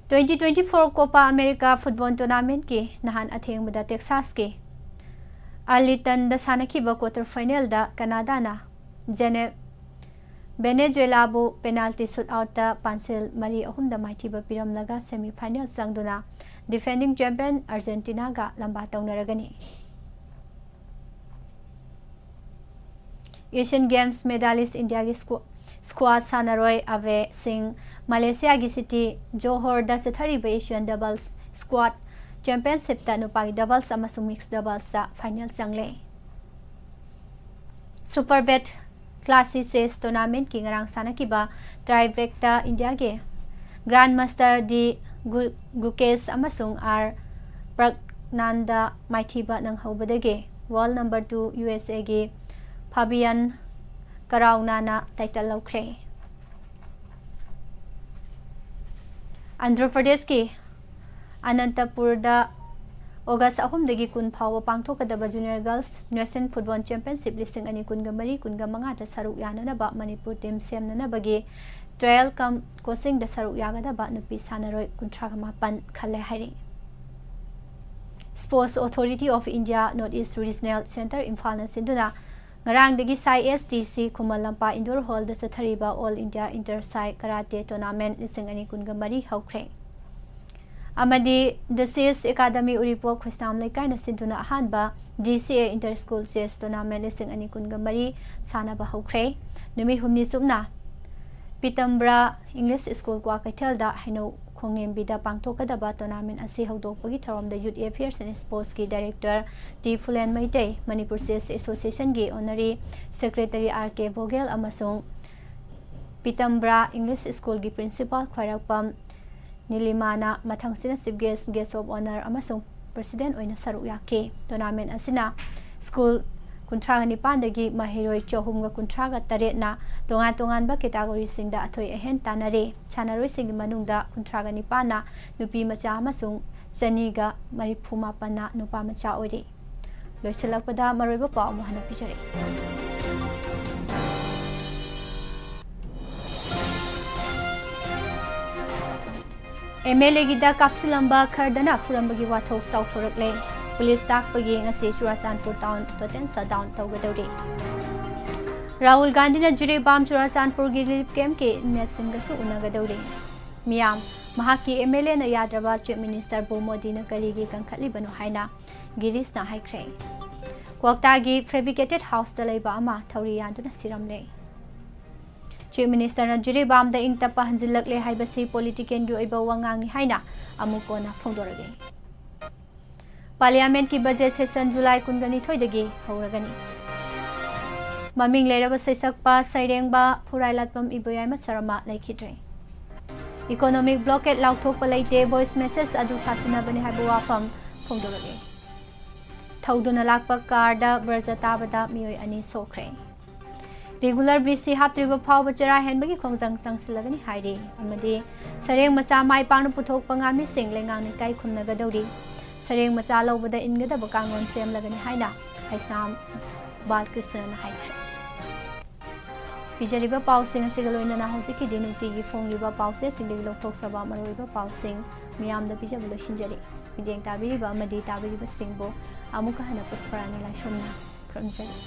Twenty twenty-four Copa America football tournamentꯀꯤ ꯅꯍꯥꯟ ꯑꯊꯦꯡꯕꯗ Texasꯀꯤ Arlingtonꯗ ꯁꯥꯟꯅꯈꯤꯕ quarter finalꯗ Canadaꯅ Gene-, Venezuelaꯕꯨ penalty shootoutꯇ ꯄꯥꯟꯁꯤꯜ ꯃꯔꯤ ꯑꯍꯨꯝꯗ ꯃꯥꯏꯊꯤꯕ ꯄꯤꯔꯝꯂꯒ semifinal ꯆꯪꯗꯨꯅ defending champion Argentinaꯒ ꯂꯝꯕꯥ ꯇꯧꯅꯔꯒꯅꯤ꯫ Asian Games medalist Indiaꯒꯤ squa-, squash ꯁꯥꯟꯅꯔꯣꯏ ꯑꯚꯦ ꯁꯤꯡ ꯃꯂꯦꯁꯤꯌꯥꯒꯤ city ꯖꯣꯍꯣꯔꯗ ꯆꯠꯊꯔꯤꯕ Asian Doubles Squash Championshipꯇ ꯅꯨꯄꯥꯒꯤ doubles ꯑꯃꯁꯨꯡ mixed doublesꯇ final ꯆꯪꯂꯦ꯫ Superbet Classic Chess Tournamentꯀꯤ ꯉꯔꯥꯡ ꯁꯥꯟꯅꯈꯤꯕ tie breakꯇ ꯏꯟꯗꯤꯌꯥꯒꯤ Grandmaster ꯗꯤ ꯒꯨ-, ꯒꯨꯀꯦꯁ ꯑꯃꯁꯨꯡ ꯑꯥꯔ ꯄ꯭ꯔꯒꯅꯥꯟꯗ ꯃꯥꯏꯊꯤꯕ ꯅꯪꯍꯧꯕꯗꯒꯤ world number two USAꯒꯤ ꯐꯥꯕꯤꯌꯟ ꯀꯔꯥꯎꯅꯥꯅ title ꯂꯧꯈ꯭ꯔꯦ꯫ ꯑꯟꯙ꯭ꯔ ꯄ꯭ꯔꯗꯦꯁꯀꯤ ꯑꯅꯟꯇꯄꯨꯔꯗ August ꯑꯍꯨꯝꯗꯒꯤ ꯀꯨꯟ ꯐꯥꯎꯕ ꯄꯥꯡꯊꯣꯛꯀꯗꯕ Junior Girls National Football Championship ꯂꯤꯁꯤꯡ ꯑꯅꯤ ꯀꯨꯟꯒ ꯃꯔꯤ ꯀꯨꯟꯒ ꯃꯉꯥꯗ ꯁꯔꯨꯛ ꯌꯥꯅꯅꯕ ꯃꯅꯤꯄꯨꯔ team ꯁꯦꯝꯅꯅꯕꯒꯤ trial cum coachingꯗ ꯁꯔꯨꯛ ꯌꯥꯒꯗꯕ ꯅꯨꯄꯤ ꯁꯥꯟꯅꯔꯣꯏ ꯀꯨꯟꯊ꯭ꯔꯥꯒ ꯃꯥꯄꯟ ꯈꯜꯂꯦ ꯍꯥꯏꯔꯤ꯫ Sports Authority of India North East Regional Centre ꯏꯝꯐꯥꯜꯅ ꯁꯤꯟꯗꯨꯅ ꯉꯔꯥꯡꯗꯒꯤ SAISDC ꯈꯨꯃꯟ ꯂꯝꯄꯥꯛ indoor hallꯗ ꯆꯠꯊꯔꯤꯕ All India Inter Sai Karate Tournament ꯂꯤꯁꯤꯡ ꯑꯅꯤ ꯀꯨꯟꯒ ꯃꯔꯤ ꯍꯧꯈ꯭ꯔꯦ꯫ ꯑꯃꯗꯤ The Chess Academy ꯎꯔꯤꯄꯣꯛ ꯈ꯭ꯔꯤꯁꯇꯥꯝ ꯂꯩꯀꯥꯏꯅ ꯁꯤꯟꯗꯨꯅ ꯑꯍꯥꯟꯕ DCA Inter School Chess Tournament ꯂꯤꯁꯤꯡ ꯑꯅꯤ ꯀꯨꯟꯒ ꯃꯔꯤ ꯁꯥꯟꯅꯕ ꯍꯧꯈ꯭ꯔꯦ꯫ ꯅꯨꯃꯤꯠ ꯍꯨꯝꯅꯤ ꯆꯨꯞꯅ ꯄꯤꯇꯝꯕ꯭ꯔꯥ English School ꯀ꯭ꯋꯥꯀꯩꯊꯦꯜꯗ ꯍꯩꯅꯧ ꯈꯣꯡꯅꯦꯝꯕꯤꯗ ꯄꯥꯡꯊꯣꯛꯀꯗꯕ tournament ꯑꯁꯤ ꯍꯧꯗꯣꯛꯄꯒꯤ ꯊꯧꯔꯝꯗ Youth Affairs and Sportsꯀꯤ Director T Phulen Meitei, Manipur Chess Associationꯒꯤ Honorary Secretary R K Bhogel ꯑꯃꯁꯨꯡ ꯄꯤꯇꯝꯕ꯭ꯔꯥ English Schoolꯒꯤ Principal ꯈ꯭ꯋꯥꯏꯔꯥꯛꯄꯝ ꯅꯤꯂꯤꯃꯥꯅ ꯃꯊꯪꯁꯤꯅ Chief Guest, Guest of Honour ꯑꯃꯁꯨꯡ President ꯑꯣꯏꯅ ꯁꯔꯨꯛ ꯌꯥꯈꯤ꯫ Tournament ꯑꯁꯤꯅ school ꯀꯨꯟꯊ꯭ꯔꯥꯒ ꯅꯤꯄꯥꯟꯗꯒꯤ ꯃꯍꯩꯔꯣꯏ ꯆꯍꯨꯝꯒ ꯀꯨꯟꯊ꯭ꯔꯥꯒ ꯇꯔꯦꯠꯅ ꯇꯣꯉꯥꯟ ꯇꯣꯉꯥꯟꯕ categoryꯁꯤꯡꯗ ꯑꯊꯣꯏ ꯑꯍꯦꯟ ꯇꯥꯟꯅꯔꯦ꯫ ꯁꯥꯟꯅꯔꯣꯏꯁꯤꯡꯒꯤ ꯃꯅꯨꯡꯗ ꯀꯨꯟꯊ꯭ꯔꯥꯒ ꯅꯤꯄꯥꯟꯅ ꯅꯨꯄꯤ ꯃꯆꯥ ꯑꯃꯁꯨꯡ ꯆꯅꯤꯒ ꯃꯔꯤꯐꯨ ꯃꯥꯄꯟꯅ ꯅꯨꯄꯥ ꯃꯆꯥ ꯑꯣꯏꯔꯤ꯫ ꯂꯣꯏꯁꯤꯜꯂꯛꯄꯗ ꯃꯔꯨꯑꯣꯏꯕ ꯄꯥꯎ ꯑꯃꯨꯛ ꯍꯟꯅ ꯄꯤꯖꯔꯤ꯫ MLAꯒꯤꯗ ꯀꯥꯞꯁꯤꯜꯂꯝꯕ ꯈꯔꯗꯅ ꯐꯨꯔꯝꯕꯒꯤ ꯋꯥꯊꯣꯛ ꯆꯥꯎꯊꯣꯔꯛꯂꯦ꯫ ꯄꯨꯂꯤꯁ ꯇꯥꯛꯄꯒꯤ ꯉꯁꯤ ꯆꯨꯔꯥꯆꯥꯟꯄꯨꯔ town total shutdown ꯇꯧꯒꯗꯧꯔꯤ꯫ ꯔꯥꯍꯨꯜ ꯒꯥꯟꯙꯤꯅ ꯖꯤꯔꯤꯕꯥꯝ ꯆꯨꯔꯥꯆꯥꯟꯄꯨꯔꯒꯤ relief campꯀꯤ inmateꯁꯤꯡꯒꯁꯨ ꯎꯅꯒꯗꯧꯔꯤ꯫ ꯃꯤꯌꯥꯝ, ꯃꯍꯥꯛꯀꯤ MLAꯅ ꯌꯥꯗ꯭ꯔꯕ Chief Ministerꯕꯨ ꯃꯣꯗꯤꯅ ꯀꯔꯤꯒꯤ ꯀꯟꯈꯠꯂꯤꯕꯅꯣ ꯍꯥꯏꯅ ꯒꯤꯔꯤꯁꯅ ꯍꯥꯏꯈ꯭ꯔꯦ꯫ ꯀ꯭ꯋꯥꯛꯇꯥꯒꯤ fabricated houseꯇ ꯂꯩꯕ ꯑꯃ ꯊꯧꯔꯤ ꯌꯥꯟꯗꯨꯅ ꯁꯤꯔꯝꯂꯦ꯫ Chief Ministerꯅ ꯖꯤꯔꯤꯕꯥꯝꯗ ꯏꯪ ꯇꯞꯄ ꯍꯟꯖꯤꯜꯂꯛꯂꯦ ꯍꯥꯏꯕꯁꯤ politicalꯒꯤ ꯑꯣꯏꯕ ꯋꯥꯉꯥꯡꯅꯤ ꯍꯥꯏꯅ ꯑꯃꯨꯛ ꯀꯣꯟꯅ ꯐꯣꯡꯗꯣꯔꯛꯂꯤ꯫ Parliamentꯀꯤ budget session July ꯀꯨꯟꯒ ꯅꯤꯊꯣꯏꯗꯒꯤ ꯍꯧꯔꯒꯅꯤ꯫ ꯃꯃꯤꯡ ꯂꯩꯔꯕ ꯁꯩꯁꯛꯄ ꯁꯩꯔꯦꯡꯕ ꯐꯨꯔꯥꯏꯂꯥꯠꯄꯝ ꯏꯕꯣꯌꯥꯏꯃ ꯁꯔꯃ ꯂꯩꯈꯤꯗ꯭ꯔꯦ꯫ Economic blockade ꯂꯥꯎꯊꯣꯛꯄ ꯂꯩꯇꯦ, voice message ꯑꯗꯨ ꯁꯥꯁꯤꯟꯅꯕꯅꯤ ꯍꯥꯏꯕ ꯋꯥꯐꯝ ꯐꯣꯡꯗꯣꯔꯛꯂꯤ꯫ ꯊꯧꯗꯨꯅ ꯂꯥꯛꯄ carꯗ ꯕ꯭ꯔꯖ ꯇꯥꯕꯗ ꯃꯤꯑꯣꯏ ꯑꯅꯤ ꯁꯣꯛꯈ꯭ꯔꯦ꯫ Regular B C ꯍꯥꯞꯇ꯭ꯔꯤꯕ ꯐꯥꯎꯕ ꯆꯔꯥ ꯍꯦꯟꯕꯒꯤ ꯈꯣꯡꯖꯪ ꯆꯪꯁꯤꯜꯂꯒꯅꯤ ꯍꯥꯏꯔꯤ꯫ ꯑꯃꯗꯤ ꯁꯔꯦꯡ ꯃꯆꯥ ꯃꯥꯏ ꯄꯥꯛꯅ ꯄꯨꯊꯣꯛꯄ ꯉꯥꯃꯤꯁꯤꯡ ꯂꯩꯉꯥꯛꯅ ꯏꯀꯥꯏ ꯈꯨꯝꯅꯒꯗꯧꯔꯤ꯫ ꯁꯔꯦꯡ ꯃꯆꯥ ꯂꯧꯕꯗ ꯏꯟꯒꯗꯕ ꯀꯥꯡꯂꯣꯟ ꯁꯦꯝꯂꯒꯅꯤ ꯍꯥꯏꯅ ꯍꯩꯁꯥꯝ ꯕꯥꯂꯀ꯭ꯔꯤꯁꯅꯅ ꯍꯥꯏꯈ꯭ꯔꯦ꯫ ꯄꯤꯖꯔꯤꯕ ꯄꯥꯎꯁꯤꯡ ꯑꯁꯤꯒ ꯂꯣꯏꯅꯅ ꯍꯧꯖꯤꯛꯀꯤꯗꯤ ꯅꯨꯡꯇꯤꯒꯤ ꯐꯣꯡꯂꯤꯕ ꯄꯥꯎꯆꯦꯁꯤꯡꯗꯒꯤ ꯂꯧꯊꯣꯛꯆꯕ ꯃꯔꯨꯑꯣꯏꯕ ꯄꯥꯎꯁꯤꯡ ꯃꯤꯌꯥꯝꯗ ꯄꯤꯖꯕ ꯂꯣꯏꯁꯤꯟꯖꯔꯤ꯫ ꯃꯤꯠꯌꯦꯡ ꯇꯥꯕꯤꯔꯤꯕ ꯑꯃꯗꯤ ꯇꯥꯕꯤꯔꯤꯕꯁꯤꯡꯕꯨ ꯑꯃꯨꯛꯀ ꯍꯟꯅ ꯄꯨꯁꯄꯔꯥꯅꯤ ꯂꯥꯏꯁ꯭ꯔꯝꯅ ꯈꯨꯔꯨꯝꯖꯔꯤ꯫